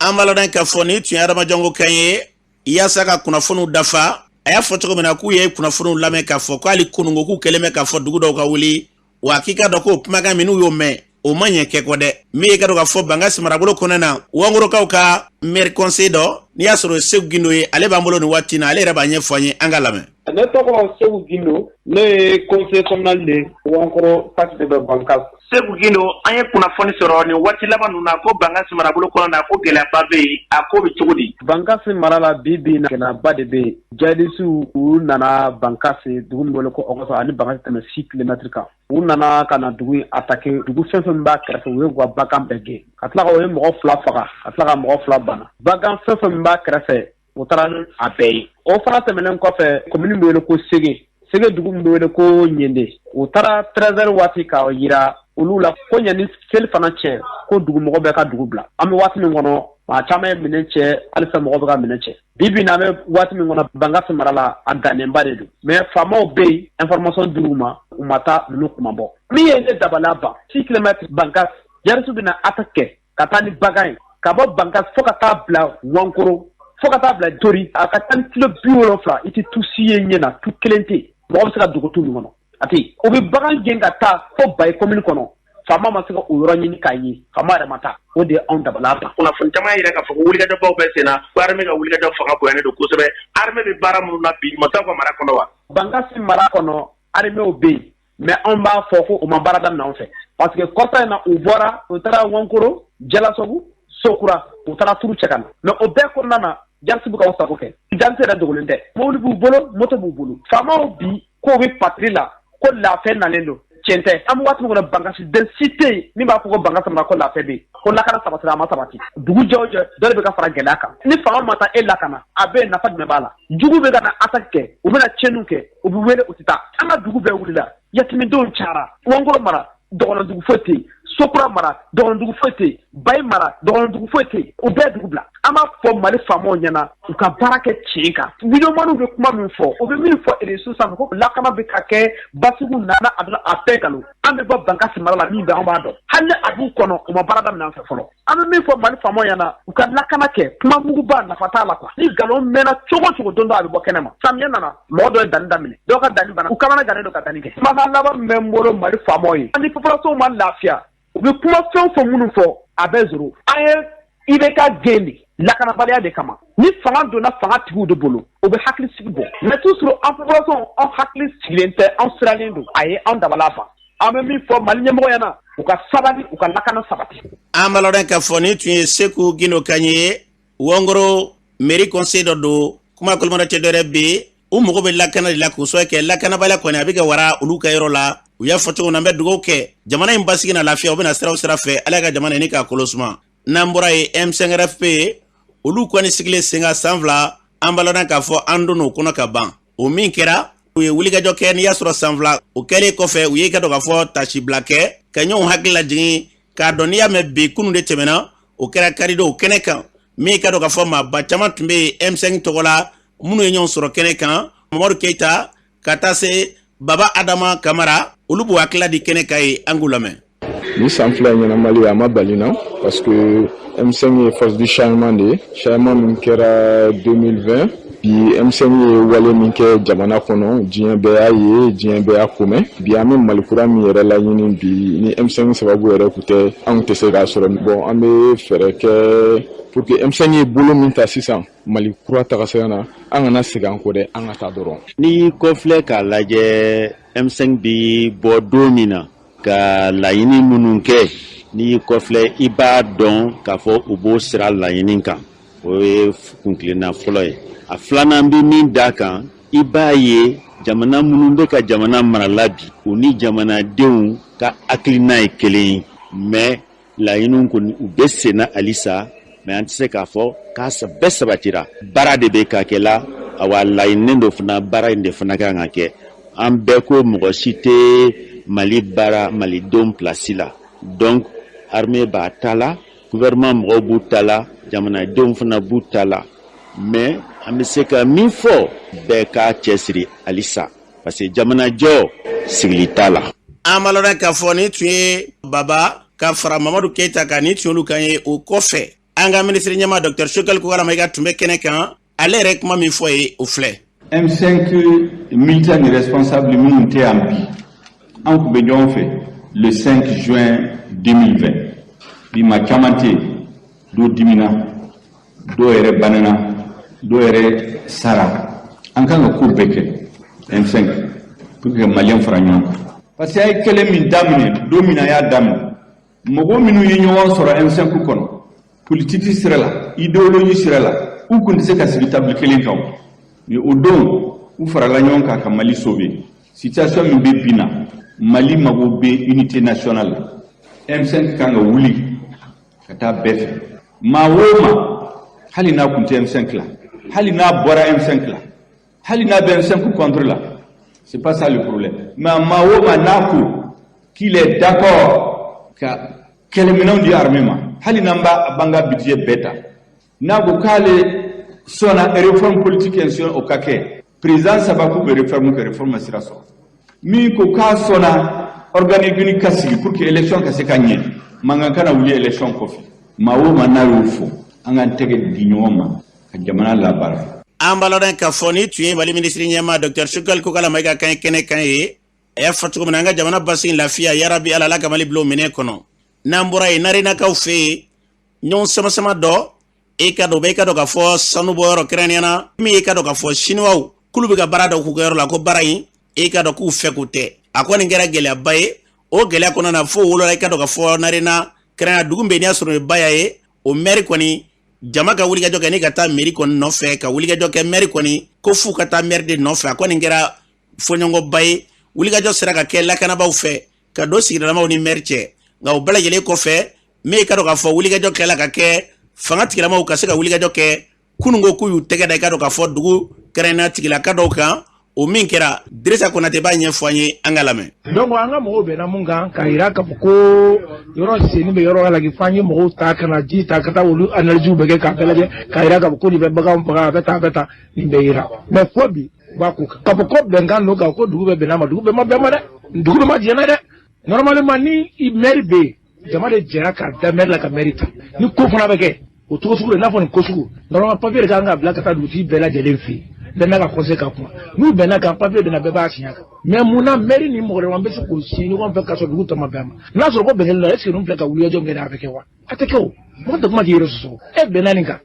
An b'a ladɔn k'a fɔ nin tun ye Adama Jɔngo kan ye yaasa ka kunnafoniw dafa. A y'a fɔ cogo min na k'u ye kunnafoniw lamɛn k'a fɔ ko hali kununko k'u kɛlen bɛ k'a fɔ dugu dɔw ka wuli wa, k'i ka dɔn k'o kumakan minnu y'o mɛn, o ma ɲɛ kɛ kɔ dɛ. Min ye ka dɔn k'a fɔ Bankasi marabolo kɔnɔna na, Wankorokaw ka maire conseiller dɔ, n'i y'a sɔrɔ Segu Gindo ye, ale b'an bolo nin waati na, ale yɛrɛ b'a ɲɛfɔ an ye, an ka lamɛn. Ne tɔgɔ Segu Gindo, ne ye conseiller communal de Wankoro, cercle de bɛ Bankas. Segu Gindo, an ye kunnafoni sɔrɔ nin waati laban ninnu na ko Bankasi marabolo kɔnɔna na, ko gɛlɛyaba bɛ yen, a ko bɛ cogo di? Bankasi mara la, bi bi in na, gɛlɛyaba de bɛ yen. Jihadisiw, u nana Bankasi, dugu min wele ko Ɔgɔsɔ, ani Bankasi tɛmɛ 6 kilomètres kan. U nana ka na dugu in attaquer, dugu fɛn fɛn b'a kɛrɛfɛ, u ye u ka bagan bɛɛ gɛn, ka tila ka o ye mɔgɔ 2 faga, ka tila ka mɔgɔ 2 bana. Bagan fɛn fɛn b'a kɛrɛfɛ, u taara ni a bɛɛ ye. O fana tɛmɛnen kɔfɛ, commune bɛ wele ko Sege, Sege dugu min bɛ wele ko Ɲende, u taara 13 heures waati k'a yira olu la ko ɲani seli fana cɛ, ko dugumɔgɔ bɛɛ ka dugu bila. An bɛ waati min kɔnɔ, maa caman ye minɛn cɛ, halisa mɔgɔ bɛ ka minɛn cɛ. Bi bi in na, an bɛ waati min kɔnɔ, Bankasi mara la, a gannenba de don, mais faamaw bɛ yen, information dir'u ma, u ma taa ninnu kuma bɔ. Min ye ne dabaliya ban, 6 kilomètres Bankas, jihadisiw bɛna attaque kɛ ka taa ni bagan ye ka bɔ Bankas fo ka taa bila Wankoro. fo ka taa bila Tori, a ka ca ni kilo 70, i tɛ tu si ye ɲɛ na, tu kelen tɛ yen mɔgɔ bɛ se ka dogo tu min kɔnɔ, a tɛ yen. U bɛ bagan gɛn ka taa fo Bayi commune kɔnɔ, faama ma se ka o yɔrɔ ɲini k'a ye, faama yɛrɛ ma taa. O de ye anw dabala ban. Kunnafoni caman y'a jira k'a fɔ ko wulikajɔbaw bɛ sen na, ko armée ka wulikajɔ fanga bonyanen don kosɛbɛ. Armée bɛ baara minnu na bi, ɲuman t'aw ka mara kɔnɔ wa? Bankasi mara kɔnɔ, armée bɛ yen, mais anw b'a fɔ ko u ma baara daminɛ anw fɛ, parce que kɔsa in na u bɔra, u taara Wankoro, Jalasogu, Sokura, u taara turu cɛ ka na. Mais o bɛɛ kɔnɔna na, jihadistes bɛ ka u sago kɛ. Jihadistes yɛrɛ dogolen tɛ, mobili b'u bolo, moto b'u bolo. Faamaw bi k'o bɛ patiri la ko lafiya nalen don, tiɲɛ tɛ. An bɛ waati min kɔnɔ, Bankasi den si tɛ yen min b'a fɔ ko Bankasi mara ko lafiya bɛ yen, ko lakana sabatira. A ma sabati. Dugu jɛ o jɛ, dɔ de bɛ ka fara gɛlɛya kan. Ni fanga ma taa e lakana, a bɛ nafa jumɛn b'a la? Jugu bɛ ka na attaque kɛ, u bɛna tiɲɛniw kɛ, u bɛ wele, u tɛ taa. An ka dugu bɛɛ wulila, yatimidenw cayara. Wankoro mara, dɔgɔnɔdugu foyi tɛ yen. Sokura mara, dɔgɔnɔdugu foyi tɛ yen. Bayi mara, dɔgɔnɔdugu foyi tɛ yen. U bɛɛ dugu bila. An b'a fɔ Mali faamaw ɲɛna, u ka baara kɛ tiɲɛ kan. Videomaniw bɛ kuma min fɔ, u bɛ min fɔ réseau sanfɛ ko lakana bɛ ka kɛ, basigiw nana, a bɛ a bɛɛ nkalon. An bɛ bɔ Bankasi mara la, min bɛ an b'a dɔn. Hali ni a b'u kɔnɔ, u ma baara daminɛ an fɛ fɔlɔ. An bɛ min fɔ Mali faamaw ɲɛna, u ka lakana kɛ. Kuma muguba nafa t'a la quoi. Ni nkalon mɛnna cogo o cogo, don dɔ a bɛ bɔ kɛnɛ ma. Samiyɛ nana, mɔgɔ dɔ ye danni daminɛ, dɔw ka danni banna, u kamana gannen don ka danni kɛ. Kumakan laban min bɛ n bolo Mali faamaw ye, ni population ma lafiya, u bɛ kuma fɛn o fɛn minnu fɔ, a bɛɛ zéro. An ye IBK gɛn de lakanabaliya de kama. Ni fanga donna fanga tigiw de bolo, u bɛ hakili sigi bɔ. Mais toujours an population, an hakili sigilen tɛ, an sirannen don. A ye an dabala ban. An bɛ min fɔ Mali ɲɛmɔgɔ ɲɛna, u ka sabali, u ka lakana sabati. An b'a lɔn k'a fɔ nin tun ye Seku Gindo kan ye, Wɔnkoro mairie conseiller dɔ don. Kuma kolomada cɛ dɔ yɛrɛ bɛ yen, u mago bɛ lakana de la k'o sababu kɛ lakanabaliya kɔni a bɛ ka wara olu ka yɔrɔ la. U y'a fɔ cogo min na, an bɛ dugawu kɛ jamana in basigi na lafiya, u bɛna siraw sira fɛ. Ala ka jamana in k'a kolo suma. N'an bɔra yen, M5RFP olu kɔni sigilen sen kan san 2, an b'a lɔn k'a fɔ an donn'o kɔnɔ ka ban. O min kɛra, u ye wulikajɔ kɛ. N'i y'a sɔrɔ san 2 o kɛlen kɔfɛ, u ye ka dɔn k'a fɔ tasibila kɛ ka ɲɔgɔn hakili lajigin k'a dɔn. N'i y'a mɛn bi, kunun de tɛmɛna, o kɛra karidon kɛnɛ kan. Min ka dɔn k'a fɔ maaba caman tun bɛ yen M5 tɔgɔ la, minnu ye ɲɔgɔn sɔrɔ kɛnɛ kan, Mamadu Keyita ka taa se Baba Adama Kamara, olu b'u hakilila di kɛnɛ kan ye. An k'u lamɛn. Ni san 2 ɲɛnamali, a ma bali na, parce que M5 ye force du changement de ye, changement min kɛra 2020. Bi M5 ye wale min kɛ jamana kɔnɔ, diɲɛ bɛɛ y'a ye, diɲɛ bɛɛ y'a komɛn. Bi an bɛ Mali kura min yɛrɛ laɲini bi, ni M5 sababu yɛrɛ tun tɛ, anw tɛ se k'a sɔrɔ. Bon, an bɛ fɛɛrɛ kɛ pour que M5 ye bolo min ta sisan Mali kura tagasira na, an kana segin an kɔ dɛ, an ka taa dɔrɔn. N'i kɔfilɛ k'a lajɛ, M5 bi bɔ don min na ka laɲini minnu kɛ, n'i y'i kɔfilɛ, i b'a dɔn k'a fɔ u b'o sira laɲini kan. O ye kuntilenna fɔlɔ ye. A filanan bɛ min da kan, i b'a ye jamana minnu bɛ ka jamana mara la bi, u ni jamanadenw ka hakilina ye kelen ye, mais laɲiniw kɔni u bɛ senna halisa. Mais an tɛ se k'a fɔ k'a bɛɛ sabatira. Baara de bɛ ka kɛ la, awa laɲininen don fana, baara in de fana kan ka kɛ. An bɛɛ ko mɔgɔ si tɛ Mali baara malidenw pilasi la. Donc armée b'a ta la, gouvernement mɔgɔw b'u ta la, jamanadenw fana b'u ta la. Mais an bɛ se ka min fɔ, bɛɛ k'a cɛsiri halisa, parce que jamanajɔ sigili t'a la. An b'a lɔn k'a fɔ nin tun ye Baba ka fara Mamadu Keyita kan, nin tun y'olu kan ye. O kɔfɛ, an ka minisiri ɲɛmaa Dr Choguel Kokalla Maïga tun bɛ kɛnɛ kan. Ale yɛrɛ kuma min fɔ ye, o filɛ. M5 militant ni responsable minnu tɛ yan bi, an tun bɛ ɲɔgɔn fɛ le 5 juin 2020. Bi maa caman tɛ yen, dɔw dimina, dɔw yɛrɛ banana, dɔw yɛrɛ sara. An kan ka ko bɛɛ kɛ M5 pour que Maliyɛn fara ɲɔgɔn kan, parce que a ye kɛlɛ min daminɛ don min na, a y'a daminɛ, mɔgɔ minnu ye ɲɔgɔn sɔrɔ M5 kɔnɔ, politique sira la, idéologie sira la, u kun tɛ se ka sigi table kelen kan. Mais o don, u farala ɲɔgɔn kan ka Mali sauver. Situation min bɛ bi na, Mali mago bɛ unité nationale la. M5 kan ka wuli ka taa bɛɛ fɛ. Maa o maa, hali n'a kun tɛ M5 la, hali n'a bɔra M5 la, hali n'a bɛ M5 contre la, c'est pas ça le problème, mais maa o maa n'a ko qu'il est d'accord ka kɛlɛminɛnw di armée ma, hali n'an b'a b'an ka budget bɛɛ ta, n'a ko k'ale sɔnna réforme politique institutionnelle o ka kɛ, président saba k'u bɛ réforme kɛ, réforme ma sira sɔrɔ, min ko k'a sɔnna organe unique ka sigi pour que élection ka se ka ɲɛ, mankan kana wuli élection kɔfɛ, maa o maa n'a y'o fɔ, an k'an tɛgɛ di ɲɔgɔn ma. ka jamana labaara. An b'a lɔn k'a fɔ ni tun ye Mali minisiri ɲɛmaa Dr Choguel Kokalla Maïga kan ye kɛnɛ kan ye. A y'a fɔ cogo min na, an ka jamana basigi, lafiya, yarabi Ala, Ala ka Mali bila o minɛ kɔnɔ. N'an bɔra yen, Narenakaw fɛ yen, ɲɔgɔn sama-sama dɔ e ka dɔn, e ka dɔn k'a fɔ sanu bɔyɔrɔ kɛrɛnkɛrɛnnenya na min e ka dɔn k'a fɔ Siniwaw k'olu bɛ ka baara dɔ k'u ka yɔrɔ la, ko baara in e ka dɔn k'u fɛ k'u tɛ. A kɔni kɛra gɛlɛyaba ye. O gɛlɛya kɔnɔna na, fo wolola i ka dɔn k'a fɔ Narena kɛrɛnkɛrɛnnenya dugu bɛ n'i y'a sɔrɔ o ye Baya ye, o mɛri kɔni jama ka wulikajɔ kɛ ni ka taa mairie kɔni nɔfɛ, ka wulikajɔ kɛ mɛri kɔni ko f'u ka taa mɛri de nɔfɛ. A kɔni kɛra fɔɲɔgɔnkɔba ye. Wulikajɔ sera ka kɛ lakanabaaw fɛ ka don sigidalamaw ni mɛri cɛ. Nka o bɛɛ lajɛlen kɔfɛ, min ka dɔn k'a fɔ wulikajɔ kɛla ka kɛ fanga tigilamaw ka se ka wulikajɔ kɛ kununko k'u y'u tɛgɛ da i ka dɔn k'a fɔ dugu kɛrɛnkɛrɛnnenya tigilaka dɔw kan. O min kɛra, Dirisa Konate b'a ɲɛfɔ an ye, an ka lamɛn. Donc an ka mɔgɔw bɛnna mun kan, k'a yira k'a fɔ ko yɔrɔ senni bɛ yɔrɔ la, f'an ye mɔgɔw ta ka na ji ta ka taa olu analyse bɛ kɛ k'a bɛɛ lajɛ, k'a yira k'a fɔ ko nin bɛ baganw faga, a bɛ tan, a bɛ tan, nin bɛ yira. Mais fo bi u b'a ko kan k'a fɔ ko bɛnkan don, kan ko dugu bɛɛ bɛnna ma. Dugu bɛɛ ma bɛn ma dɛ, dugu bɛɛ ma jɛn dɛ. Normalement, ni maire bɛ yen, jama de jɛra k'a da maire la ka maire ta. Ni ko fana bɛ kɛ o cogo sugu de, i n'a fɔ nin ko sugu, normalement papier de kan ka bila ka taa dugutigi bɛɛ lajɛlen fɛ yen, bɛɛ n'a ka conseil ka kuma. N'u bɛnna kan, papier bɛna, bɛɛ b'a signé kan. Mais mun na maire ni mɔgɔ wɛrɛ bɛ se k'o signé ɲɔgɔn fɛ k'a sɔrɔ dugu tɔ ma bɛn a ma? N'a sɔrɔ ko bɛn kelen la, est ce que ninnu filɛ ka wulikajɔ min kɛ, a bɛ kɛ wa? A tɛ kɛ o. Mɔgɔ tɛ kuma k'i yɛrɛ sɔsɔ. E bɛnna nin kan,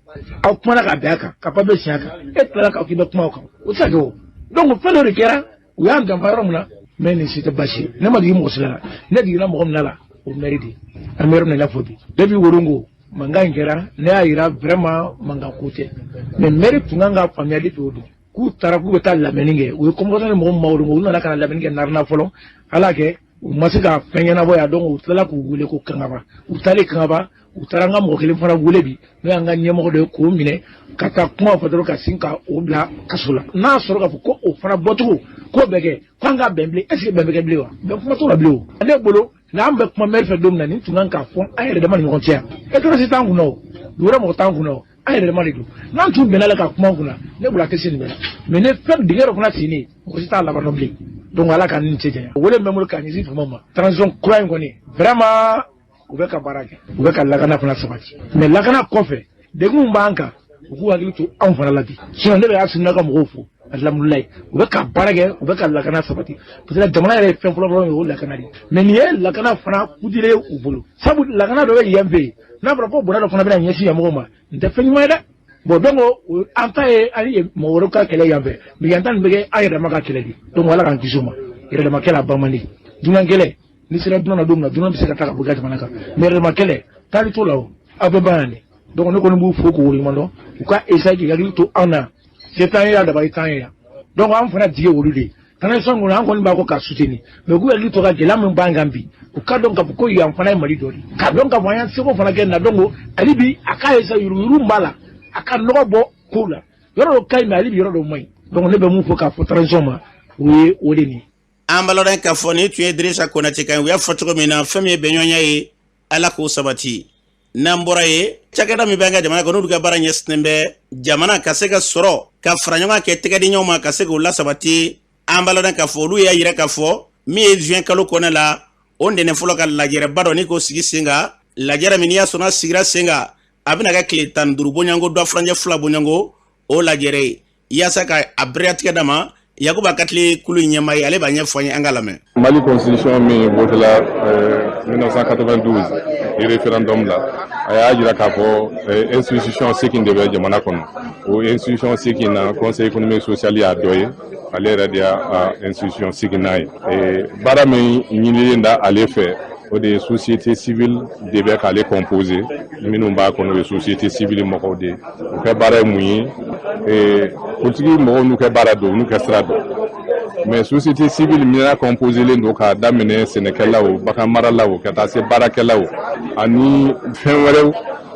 aw kumana ka bɛn a kan ka papier signé a kan, e tilala k'a k'i bɛ kuma o kan, o tɛ se ka kɛ o. Donc fɛn dɔ de kɛra, u y'an janfa yɔrɔ min na. Mais nin si tɛ baasi ye. Ne ma jigin mɔgɔ si la, ne jiginna mɔgɔ min na la, o maire de. An bɛ yɔrɔ min na i n'a fɔ bi, depuis Worongo mankan in kɛra, ne y'a yira vraiment mankan ko tɛ, mais maire tun kan ka faamuya depuis o don k'u taara k'u bɛ taa lamɛnni kɛ. U ye convocation ni mɔgɔ min ma Worongo, u nana ka na lamɛnni kɛ Narena fɔlɔ. Ala kɛ u ma se ka fɛn ɲɛnabɔ yan. Donc u tilala k'u wele ko Kangaba. U taalen Kangaba, u taara an ka mɔgɔ kelen fana wele bi, n'o y'an ka ɲɛmɔgɔ dɔ ye, k'o minɛ ka taa kuma fɔ dɔrɔn, ka sin ka o bila kaso la. N'a sɔrɔ k'a fɔ ko o fana bɔcogo ko bɛ kɛ k'an ka bɛn bilen, est ce que bɛn bɛ kɛ bilen wa? Bɛn kuma t'o la bilen. O ne bolo, n'an bɛ kuma maire fɛ don min na, nin tun kan k'a fɔ an yɛrɛ dama ni ɲɔgɔn cɛ yan. Étranger t'an kunna o, dugu wɛrɛ mɔgɔ t'an kunna o, an yɛrɛ dama de don. N'an tun bɛnna la ka kuma an kunna, ne bolo a tɛ se nin bɛɛ la. Mais ne fɛn dingɛ dɔ fana sennen, mɔgɔ si t'a laban dɔn bilen. Donc Ala k'an ni cɛ janya. Wele min bɛ n bolo k'a ɲɛsin faamaw ma, transition kura in kɔni, vraiment u bɛ ka baara kɛ, u bɛ ka lakana fana sabati. Mais lakana kɔfɛ, degun b'an kan, u k'u hakili to anw fana la bi. Sinon ne bɛ Asimi ka mɔgɔw fo, alhamdulilayi, u bɛ ka baara kɛ, u bɛ ka lakana sabati, parce que jamana yɛrɛ ye fɛn fɔlɔ fɔlɔ ye, o lakana de. Mais nin ye lakana fana kudire u bolo, sabu lakana dɔ bɛ yen fɛ yen, n'a fɔra ko bɔnɛ dɔ fana bɛna ɲɛsin yan mɔgɔw ma, nin tɛ fɛn ɲuman ye dɛ. Bon, donc an ta ye an ye mɔgɔ wɛrɛw ka kɛlɛ yan fɛ, mais yan ta nin bɛ kɛ an yɛrɛ dama ka kɛlɛ de. Donc Ala k'an kisi o ma. Yɛrɛ dama kɛlɛ a ban man di. Dunan kɛlɛ, n'i sera dunan na don min na, dunan bɛ se ka taa ka bɔ i ka jamana kan, mais yɛrɛ dama kɛlɛ taali t'o la o, aw bɛɛ ban yan de. Donc ne kɔni b'u fo k'u waleɲuman dɔn, u ka essayer k'i hakili to anw na. Se t'an ye yan, dabali t'an ye yan. Donc an fana jigi ye olu de ye. Transition kɔnɔ, an kɔni b'a kɔ ka soutenir, mais k'u hakili to ka gɛlɛya min b'an kan bi, u ka dɔn k'a fɔ ko yan fana ye Mali dɔ de ye, k'a dɔn k'a fɔ an y'an seko fana kɛ nin na. Donc hali bi a k'a essayer yuruguyurugu min b'a la, a ka nɔgɔ bɔ kow la. Yɔrɔ dɔ ka ɲi, mais hali bi yɔrɔ dɔ man ɲi. Donc ne bɛ mun fɔ k'a fɔ transition ma, o ye o de nin ye. An b'a k'a fɔ nin tun ye Dirisa Konate kan ye. U y'a fɔ cogo min na, fɛn min ye bɛnɲɔgɔnya ye, Ala k'o sabati. N'an bɔra yen, cakɛda min bɛ an ka jamana kɔnɔ, n'olu ka baara ɲɛsinnen bɛ jamana ka se ka sɔrɔ ka fara ɲɔgɔn kan, kɛ tɛgɛ di ɲɔgɔn ma ka se k'o lasabati, an b'a lɔn k'a fɔ olu y'a yira k'a fɔ min ye juin kalo kɔnɛ la, o ntɛnɛn fɔlɔ, ka lajɛrɛba dɔ ni k'o sigi sen kan. Lajɛrɛ min n'i y'a sɔnna sigira sen kan, a bɛna kɛ tile 15 bɔɲɔgɔnko dɔ furancɛ 2 bɔɲɔgɔnko o lajɛrɛ ye, yaasa ka a bereyatigɛ d'a ma. Yakuba Katile, kulu ɲɛmaa ye, ale b'a ɲɛfɔ an ye, an ka lamɛn. Mali constitution min votela 1992 référendum la, a y'a jira k'a fɔ institution 8 de bɛ jamana kɔnɔ. O institution 8 na, Conseil économique social y'a dɔ ye. Ale yɛrɛ de y'a institution 8nan ye. Baara min ɲinilen da ale fɛ, o de ye société civile de bɛ k'ale composé. Minnu b'a kɔnɔ, o ye société civile mɔgɔw de ye. U ka baara ye mun ye? Politiki mɔgɔw n'u ka baara don, n'u ka sira don, mais société civile min y'a composé len don k'a daminɛ sɛnɛkɛlaw, bagan maralaw, ka taa se baarakɛlaw ani fɛn wɛrɛw,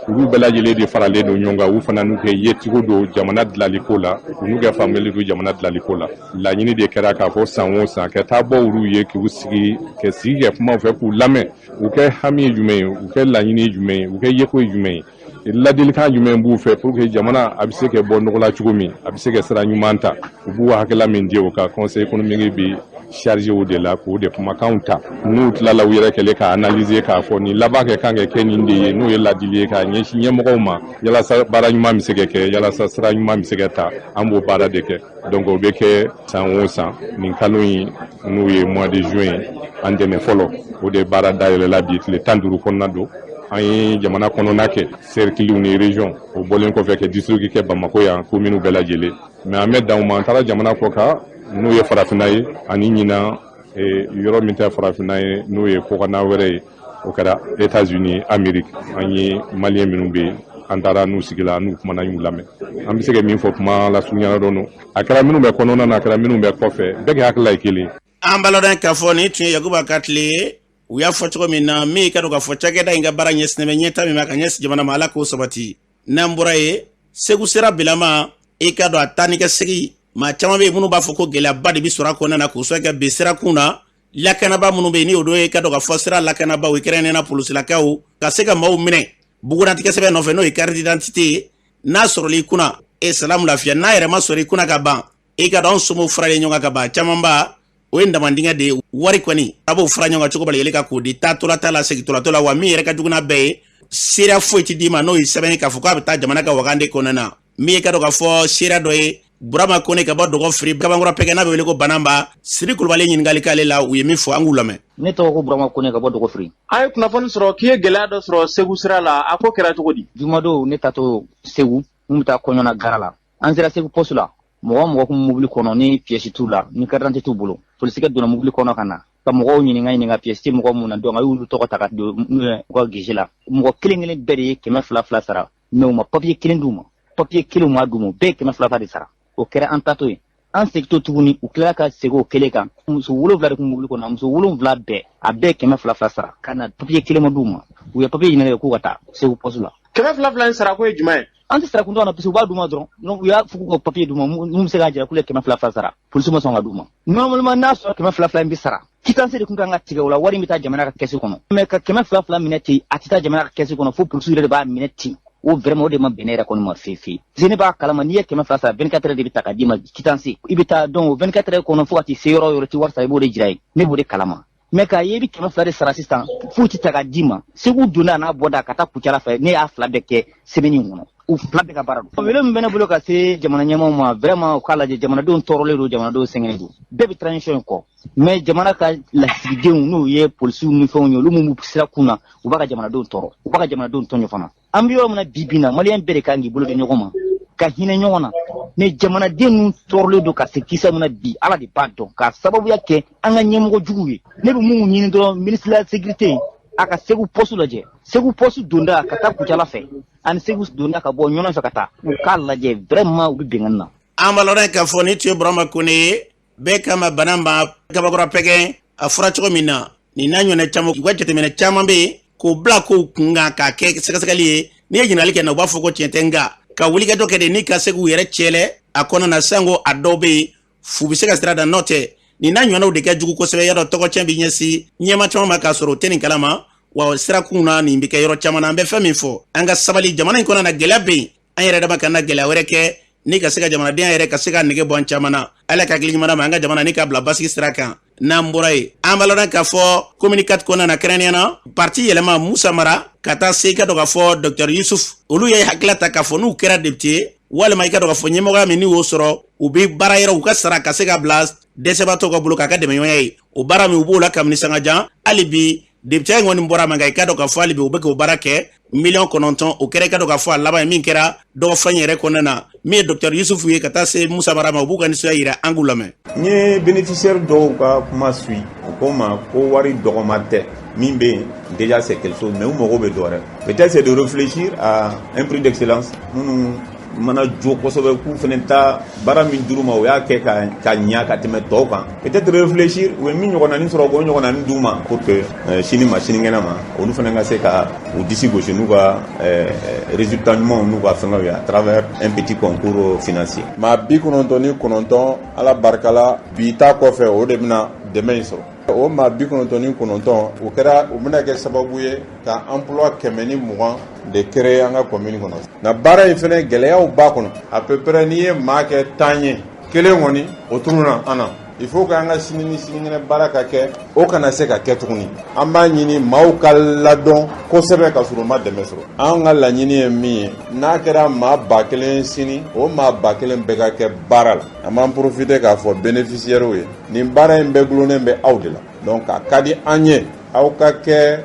olu bɛɛ lajɛlen de faralen don ɲɔgɔn kan. U fana n'u kɛ yecogo don jamana dilaliko la, u n'u kɛ faamuyali don jamana dilaliko la. Laɲini de kɛra k'a fɔ san o san ka taa bɔ olu ye, k'u sigi, ka sigi kɛ kumaw fɛ, k'u lamɛn, u kɛ hami ye jumɛn ye, u kɛ laɲini ye jumɛn ye, u kɛ yeko ye jumɛn ye, ladilikan jumɛn b'u fɛ pour que jamana a bɛ se ka bɔ nɔgɔ la cogo min, a bɛ se ka sira ɲuman ta. U b'u hakilila min di o kan, Conseil économique bi chargé o de la k'o de kumakanw ta. N'u tilala u yɛrɛ kɛlen ka analyser k'a fɔ nin laban kɛ kan ka kɛ nin de ye, n'o ye ladili ye k'a ɲɛsin ɲɛmɔgɔw ma, yalasa baara ɲuman bɛ se ka kɛ, yalasa sira ɲuman bɛ se ka ta, an b'o baara de kɛ. Donc o bɛ kɛ san o san nin kalo in, n'o ye mois de juin ye, an dɛmɛ fɔlɔ o de baara dayɛlɛla bi tile 15 kɔnɔna don. An ye jamana kɔnɔna kɛ cercle ni région, o bɔlen kɔfɛ kɛ district kɛ Bamakɔ yan, commune bɛɛ lajɛlen. Mais an bɛ dan o ma, an taara jamana kɔ kan, n'o ye farafinna ye, ani ɲinan yɔrɔ min tɛ farafinna ye, n'o ye kɔkanna wɛrɛ ye, o kɛra États-Unis Amérique. An ye maliyɛn minnu bɛ yen, an taara n'u sigila, n'u kumana, y'u lamɛn. An bɛ se ka min fɔ kuma lasurunyala dɔɔnin, a kɛra minnu bɛ kɔnɔna na, a kɛra minnu bɛ kɔfɛ, bɛɛ ka hakilila ye kelen. An b'a ladɔn k'a fɔ nin tun ye Yakuba ka tile ye. U y'a fɔ cogo min na, min ka dɔn k'a fɔ cakɛda in ka baara ɲɛsinnen bɛ ɲɛta min ma ka ɲɛsin jamana ma, Ala k'o sabati. N'an bɔra yen, Segu sira bilama, i ka dɔn a taa ni ka segin, maa caman bɛ yen minnu b'a fɔ ko gɛlɛyaba de bɛ sɔrɔ a kɔnɔna na, k'o sababu kɛ bi sirakun na lakanaba minnu bɛ yen, ni o don ye ka dɔn k'a fɔ sira lakanabaaw, kɛrɛnkɛrɛnnenya la polisilakaw, ka se ka maaw minɛ bugunatigɛ sɛbɛn nɔfɛ, n'o ye carte d'identité ye. N'a sɔrɔla i kunna, e salamu lafiya. N'a yɛrɛ ma sɔrɔ i kunna ka ban, i ka dɔn anw somɔgɔw faralen ɲɔgɔn kan ka ban, caman ba o ye damandingɛ de ye. Wari kɔni a b'o fara ɲɔgɔn kan cogo bɛɛ lajɛlen kan k'o di taatɔla t'a la, segintɔla la. Wa min yɛrɛ ka jugu n'a bɛɛ ye, seereya foyi ti d'i ma, n'o ye sɛbɛn ye k'a fɔ k'a bɛ taa jamana ka wagande kɔnɔna na. Min ye ka dɔn k'a fɔ seereya dɔ ye, Burama Kone ka bɔ Dɔgɔfiri Kabankɔrɔ Pɛgɛ, n'a bɛ wele ko Bananba, Siri Kulubali ɲininkali k'ale la, u ye min fɔ, an k'u lamɛn. Ne tɔgɔ ko Burama Kone ka bɔ Dɔgɔfiri. An ye kunnafoni sɔrɔ k'i ye gɛlɛya dɔ sɔrɔ Segu sira la, a ko kɛra cogo di? Jumadon, ne taatɔ Segu, n bɛ taa kɔɲɔ na gara la. An sera Segu poste la, mɔgɔ o mɔgɔ kun mobili kɔnɔ ni pièce t'u la, ni carte d'identité t'u bolo, polisikɛ donna mobili kɔnɔ ka na ka mɔgɔw ɲininka pièce tɛ mɔgɔ mun na. Donc a y'olu tɔgɔ ta ka don u ka guichet la. Mɔgɔ kelen kelen bɛɛ de ye 200 fila sara, mais u ma papier kelen d'u ma, papier kelen ma d'u ma, u bɛɛ ye 200 fila de sara. O kɛra an taatɔ ye. An segintɔ tuguni, u tilala ka segin o kelen kan. Muso 7 de kun mobili kɔnɔ, muso 7 bɛɛ, a bɛɛ 200 fila sara ka na, papier kelen ma d'u ma. U ye papier ɲininka k'u ka taa Segu poste la. 200 fila in sarako ye jumɛn ye? An tɛ sarakun dɔn na, parce que u b'a d'u ma dɔrɔn. Donc u y'a fɔ k'u ka papier d'u ma mun bɛ se k'a jira k'u ye 200 fila sara. Polisi ma sɔn ka d'u ma. Normalement, n'a sɔrɔ 200 fila in bɛ sara, quittance de kun kan ka tigɛ o la, wari in bɛ taa jamana ka kɛsi kɔnɔ. Mais ka 200 fila minɛ ten, a tɛ taa jamana ka kɛsi kɔnɔ, fo polisi yɛrɛ de b'a minɛ ten. O vraiment, o de ma bɛn ne yɛrɛ kɔni ma fewu fewu. Parce que ne b'a kalama, n'i ye 200 sara, 24 heures de bɛ ta ka d'i ma quittance. I bɛ taa, donc 24 heures kɔnɔ, fo ka t'i se yɔrɔ o yɔrɔ, i tɛ wari sara, i b'o de jira yen. Ne b'o de kalama. Mais k'a ye i bɛ 200 de sara sisan, foyi tɛ ta ka d'i ma. Segu donna n'a bɔda ka taa Kucala fɛ, ne y'a fila bɛɛ kɛ semaine in kɔnɔ. U fila bɛɛ ka baara don. Wele min bɛ ne bolo ka se jamana ɲɛmaaw ma, vraiment u k'a lajɛ, jamanadenw tɔɔrɔlen don, jamanadenw sɛgɛnnen don. Bɛɛ bɛ transition in kɔ. Mais jamana ka lasigidenw, n'o ye polisiw ni fɛnw ye, olu minnu bɛ sira kun na, u b'a ka jamanadenw tɔɔrɔ, u b'a ka jamanadenw tɔɲɔ fana. An bɛ yɔrɔ min na bi bi in na, maliyɛn bɛɛ de kan k'i bolo di ɲɔgɔn ma ka hinɛ ɲɔgɔn na. Mais jamanaden ninnu tɔɔrɔlen don ka se kisɛ min na bi, Ala de b'a dɔn, k'a sababuya kɛ an ka ɲɛmɔgɔ juguw ye. Ne bɛ mun ɲini dɔrɔn, ministre de la sécurité a ka Segu poste lajɛ, Segu poste donda ka taa Kucala fɛ ani Segu donda ka bɔ Ɲɔnɔ fɛ ka taa, u k'a lajɛ vraiment, u bɛ binkanni na. An b'a lɔn k'a fɔ nin tun ye Burama Kone ye, bɛɛ kama Bananba Kabakɔrɔ Pɛgɛ. A fɔra cogo min na, nin n'a ɲɔgɔnna caman, u ka jateminɛ caman bɛ yen k'o bila kow kun kan k'a kɛ sɛgɛsɛgɛli ye. N'i ye ɲininkali kɛ na, u b'a fɔ ko tiɲɛ tɛ, nka ka wulikajɔ kɛ de ni ka se k'u yɛrɛ cɛlɛ a kɔnɔna na, sanko a dɔw bɛ yen fu bɛ se ka sira da n'o tɛ. Nin n'a ɲɔgɔnnaw de ka jugu kosɛbɛ. Yadɔ tɔgɔcɛn bɛ ɲɛsin ɲɛma caman ma k'a sɔrɔ o tɛ nin kalama. Wa sirakun na, nin bɛ kɛ yɔrɔ caman na. An bɛ fɛn min fɔ, an ka sabali jamana in kɔnɔ na, gɛlɛya bɛ yen, an yɛrɛ dama kana gɛlɛya wɛrɛ kɛ ni ka se ka jamanadenya yɛrɛ ka se ka nege bɔ an caman na. Ala ka hakili ɲuman d'an ma, an ka jamana ni k'a bila basigi sira kan. N'an bɔra yen, an b'a lɔn k'a fɔ commune 4 kɔnɔna na, kɛrɛnkɛrɛnnenya na parti yɛlɛma Musa Mara ka taa se i ka dɔn k'a fɔ Docteur Yusuf, olu ye hakilila ta k'a fɔ n'u kɛra député ye walima i ka dɔn k'a fɔ ɲɛmɔgɔya min n'u y'o sɔrɔ, u bɛ baara yɔrɔ u ka sara ka se ka bila dɛsɛbaatɔw ka bolo k'a ka dɛmɛɲɔgɔnya ye. O baara min u b'o la kabini sangajan, hali bi député in kɔni bɔra ma, nka i ka dɔn k'a fɔ hali bi u bɛ k'o baara kɛ. 9 miliyɔn o kɛra i ka dɔn k'a fɔ a laban ye min kɛra dɔgɔfɛn yɛrɛ kɔnɔna na. Min ye Docteur Yusuf ye ka taa se Musa Mara ma, u b'u ka nisɔndiya yira, an k'u lamɛn. N ye bénéficiaire dɔw ka kuma suit, u ko n ma ko wari dɔgɔma tɛ min bɛ yen, déjà c'est quelque chose, mais u mago bɛ dɔ wɛrɛ. Peut-être c'est de réfléchir à un prix d'excellence, minnu mana jo kosɛbɛ, k'u fana ta baara min d'u ma, u y'a kɛ ka ɲa ka tɛmɛ tɔw kan. Peut-être réfléchir, u ye min ɲɔgɔnnanin sɔrɔ, k'o ɲɔgɔnnanin d'u ma pour que sini ma sinikɛnɛ ma, olu fana ka se ka u disi gosi n'u ka résultat ɲumanw n'u ka fɛngɛw ye à travers un petit concours financier. Maa 99, Ala barika la, bi ta kɔfɛ, o de bɛna dɛmɛ in sɔrɔ. O maa 99, o kɛra, u bɛna kɛ sababu ye ka emploi 120 de créer an ka commune kɔnɔ. Nka baara in fana, gɛlɛyaw b'a kɔnɔ. À peu près n'i ye maa kɛ 10 ye, kelen kɔni o tununna an na. Il faut k'an ka sini ni sinikɛnɛ baara ka kɛ, o kana se ka kɛ tuguni. An b'a ɲini maaw ka ladɔn kosɛbɛ ka sɔrɔ u ma dɛmɛ sɔrɔ. An ka laɲini ye min ye, n'a kɛra maa 1000 sini, o maa 1000 bɛɛ ka kɛ baara la. An b'an profiter k'a fɔ bénéficiaires ye, nin baara in bɛɛ gulonnen bɛ aw de la. Donc a ka di an ye aw ka kɛ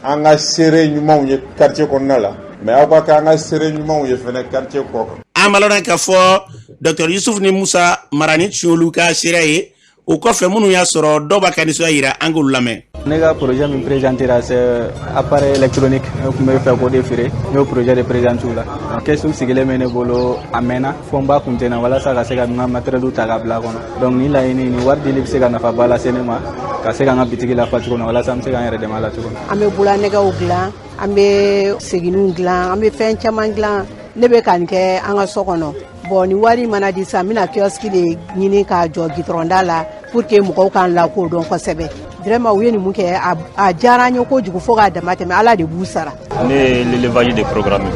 an ka seere ɲumanw ye quartier kɔnɔna la, mais aw ka kɛ an ka seere ɲumanw ye fɛnɛ quartier kɔ kan. An b'a lɔn k'a fɔ Dr Yusuf ni Musa Mara ni tun y'olu ka seereya ye. O kɔfɛ, minnu y'a sɔrɔ dɔw b'a ka nisɔndiya yira, an k'olu lamɛn. Ne ka projet min présentera, c'est appareil électronique. Ne tun bɛ fɛ k'o de feere. Ne y'o projet de présenter u la. Caisse sigilen bɛ ne bolo a mɛnna, fo n b'a kun tɛ na walasa ka se ka n ka matériel ta k'a bila a kɔnɔ. Donc ni laɲini ni wari dili bɛ se ka nafaba lase ne ma ka se ka n ka bitigi lafa cogo min na, walasa an bɛ se k'an yɛrɛ dɛmɛ a la cogo min. An bɛ bulanɛgɛw dilan, an bɛ seginiw dilan, an bɛ fɛn caman dilan. Ne bɛ ka nin kɛ an ka so kɔnɔ. Bon, ni wari mana di sisan, n bɛna kiosque de ɲini k'a jɔ gitɔrɔnda la pour que mɔgɔw k'an lakodɔn kosɛbɛ. Vraiment, u ye nin mun kɛ, a diyara an ye kojugu fo k'a dama tɛmɛ. Ala de b'u sara. Ne ye l'élevage de programme.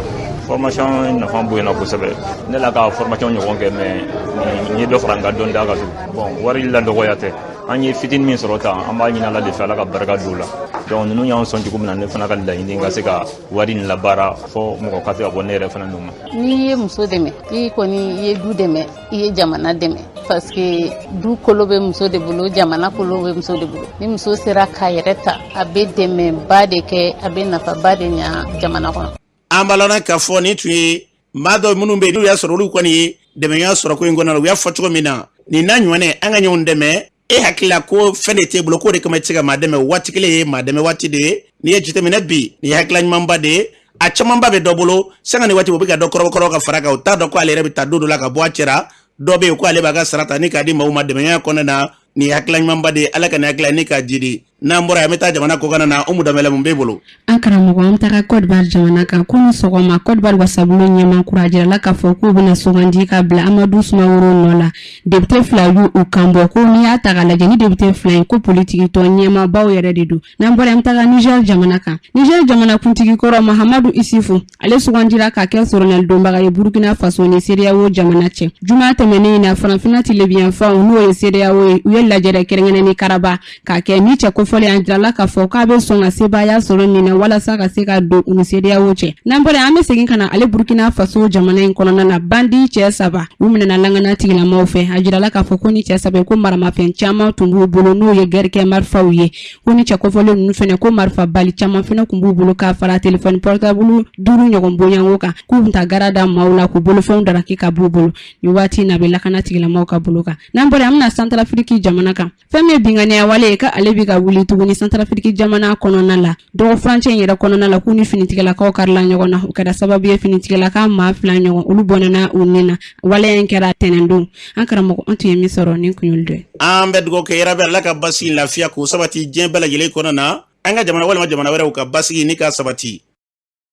Formation nafa bonyana kosɛbɛ. Ne la ka formation ɲɔgɔn kɛ, mais nin ye dɔ fara n ka dɔnniya kan tugun. Bon, wari la dɔgɔya tɛ. An ye fitinin min sɔrɔ tan, an b'a ɲini Ala de fɛ, Ala ka barika don la. Donc ninnu y'an sɔn cogo min na, ne fana ka laɲini ka se ka wari nin labaara fɔ mɔgɔ ka se ka bɔ ne yɛrɛ fana ninnu ma. N'i ye muso dɛmɛ, i kɔni i ye du dɛmɛ, i ye jamana dɛmɛ, parce que du kolo bɛ muso de bolo, jamana kolo bɛ muso de bolo. Ni muso sera k'a yɛrɛ ta, a bɛ dɛmɛba de kɛ, a bɛ nafaba de ɲa jamana kɔnɔ. An b'a lɔn k'a fɔ nin tun ye maa dɔ minnu bɛ yen, n'u y'a sɔrɔ olu kɔni ye dɛmɛya sɔrɔ ko in kɔnɔna na. U y'a fɔ cogo min na, nin n'a ɲɔgɔnɛ, an ka ɲɔgɔn dɛmɛ. E hakilila ko fɛn de t'e bolo, k'o de kama i tɛ se ka maa dɛmɛ. Waati kelen ye maa dɛmɛ waati de ye. N'i ye jateminɛ bi, nin ye hakilila ɲumanba de ye. A camanba bɛ dɔ bolo sanga ni waati, o bɛ ka dɔ kɔrɔbɔ ka fara kan. O t'a dɔn ko ale yɛrɛ bɛ taa don dɔ la ka bɔ a cɛra. Dɔ bɛ yen ko ale b'a ka sara ta ni k'a di maaw ma dɛmɛya kɔnɔna na. Nin ye hakilila ɲumanba de ye. Ala ka nin hakilila ni k'a jidi. N'an bɔra yan, an bɛ taa jamana kɔkanna na. Umu Danbɛlɛ, mun b'e bolo? An karamɔgɔ, an bɛ taga Côte d'Ivoire jamana kan. Kunu sɔgɔma, Côte d'Ivoire wasabulon ɲɛmaa kura jirala k'a fɔ k'u bɛna sugandi ka bila Amadu Sumaworo nɔ la. Député fila y'u u kan bɔ ko n'i y'a ta k'a lajɛ, ni député fila in ko politiki tɔn ɲɛmaabaw yɛrɛ de don. N'an bɔra, an bɛ taga Niger jamana kan. Niger jamana kuntigi kɔrɔ Mahamadu Isufu, ale sugandira ka kɛ soronali donbaga ye Burkina Faso ni CEDEAO jamana cɛ. Juma tɛmɛnen in na, farafinna tilebinyanfanw, n'o ye CEDEAO ye, u ye lajɛrɛ kɛrɛnkɛrɛn ni karaba k'a kɛ. Ni cɛ kofɔlen, a jirala k'a fɔ k'a bɛ sɔn ka sebaaya sɔrɔ nin na walasa ka se ka don u ni CEDEAO cɛ. N'an bɔra, an bɛ segin ka na ale Burkina Faso jamana in kɔnɔna na. Bandi cɛ saba, u minɛna langana tigilamaw fɛ. A jirala k'a fɔ ko ni cɛ saba, ko maramafɛn caman tun b'u bolo, n'o ye gɛrɛkɛ marifaw ye. Ko ni cɛ kofɔlen ninnu fɛnɛ, ko marifa bali caman fɛnɛ tun b'u bolo, k'a fara telefɔni portable 5 ɲɔgɔn bonyanko kan, k'u bɛ taa gara da maaw la k'u bolofɛnw daraki ka b'u bolo. Nin waati in na, a bɛ lakana tigilamaw ka bolo kan. N'an bɔra, an bɛna Santarafiriki jamana kan. Fɛn min ye binkanniya wale ye, k'ale bɛ ka wuli tuguni Santarafiriki jamana kɔnɔna la, dɔgɔ furancɛ in yɛrɛ kɔnɔna la, k'u ni finitigilakaw karila ɲɔgɔn na. O kɛra sababu ye finitigilaka maa 2 ɲɔgɔn, olu bɔnɛna u ni na. Waleya in kɛra tɛnɛndon. An karamɔgɔ, an tun ye min sɔrɔ, nin kun y'olu dɔ ye. An bɛ dugawu kɛ yarabi, Ala ka basigi, lafiya k'o sabati diɲɛ bɛɛ lajɛlen kɔnɔ na, an ka jamana walima jamana wɛrɛw ka basigi ni ka sabati.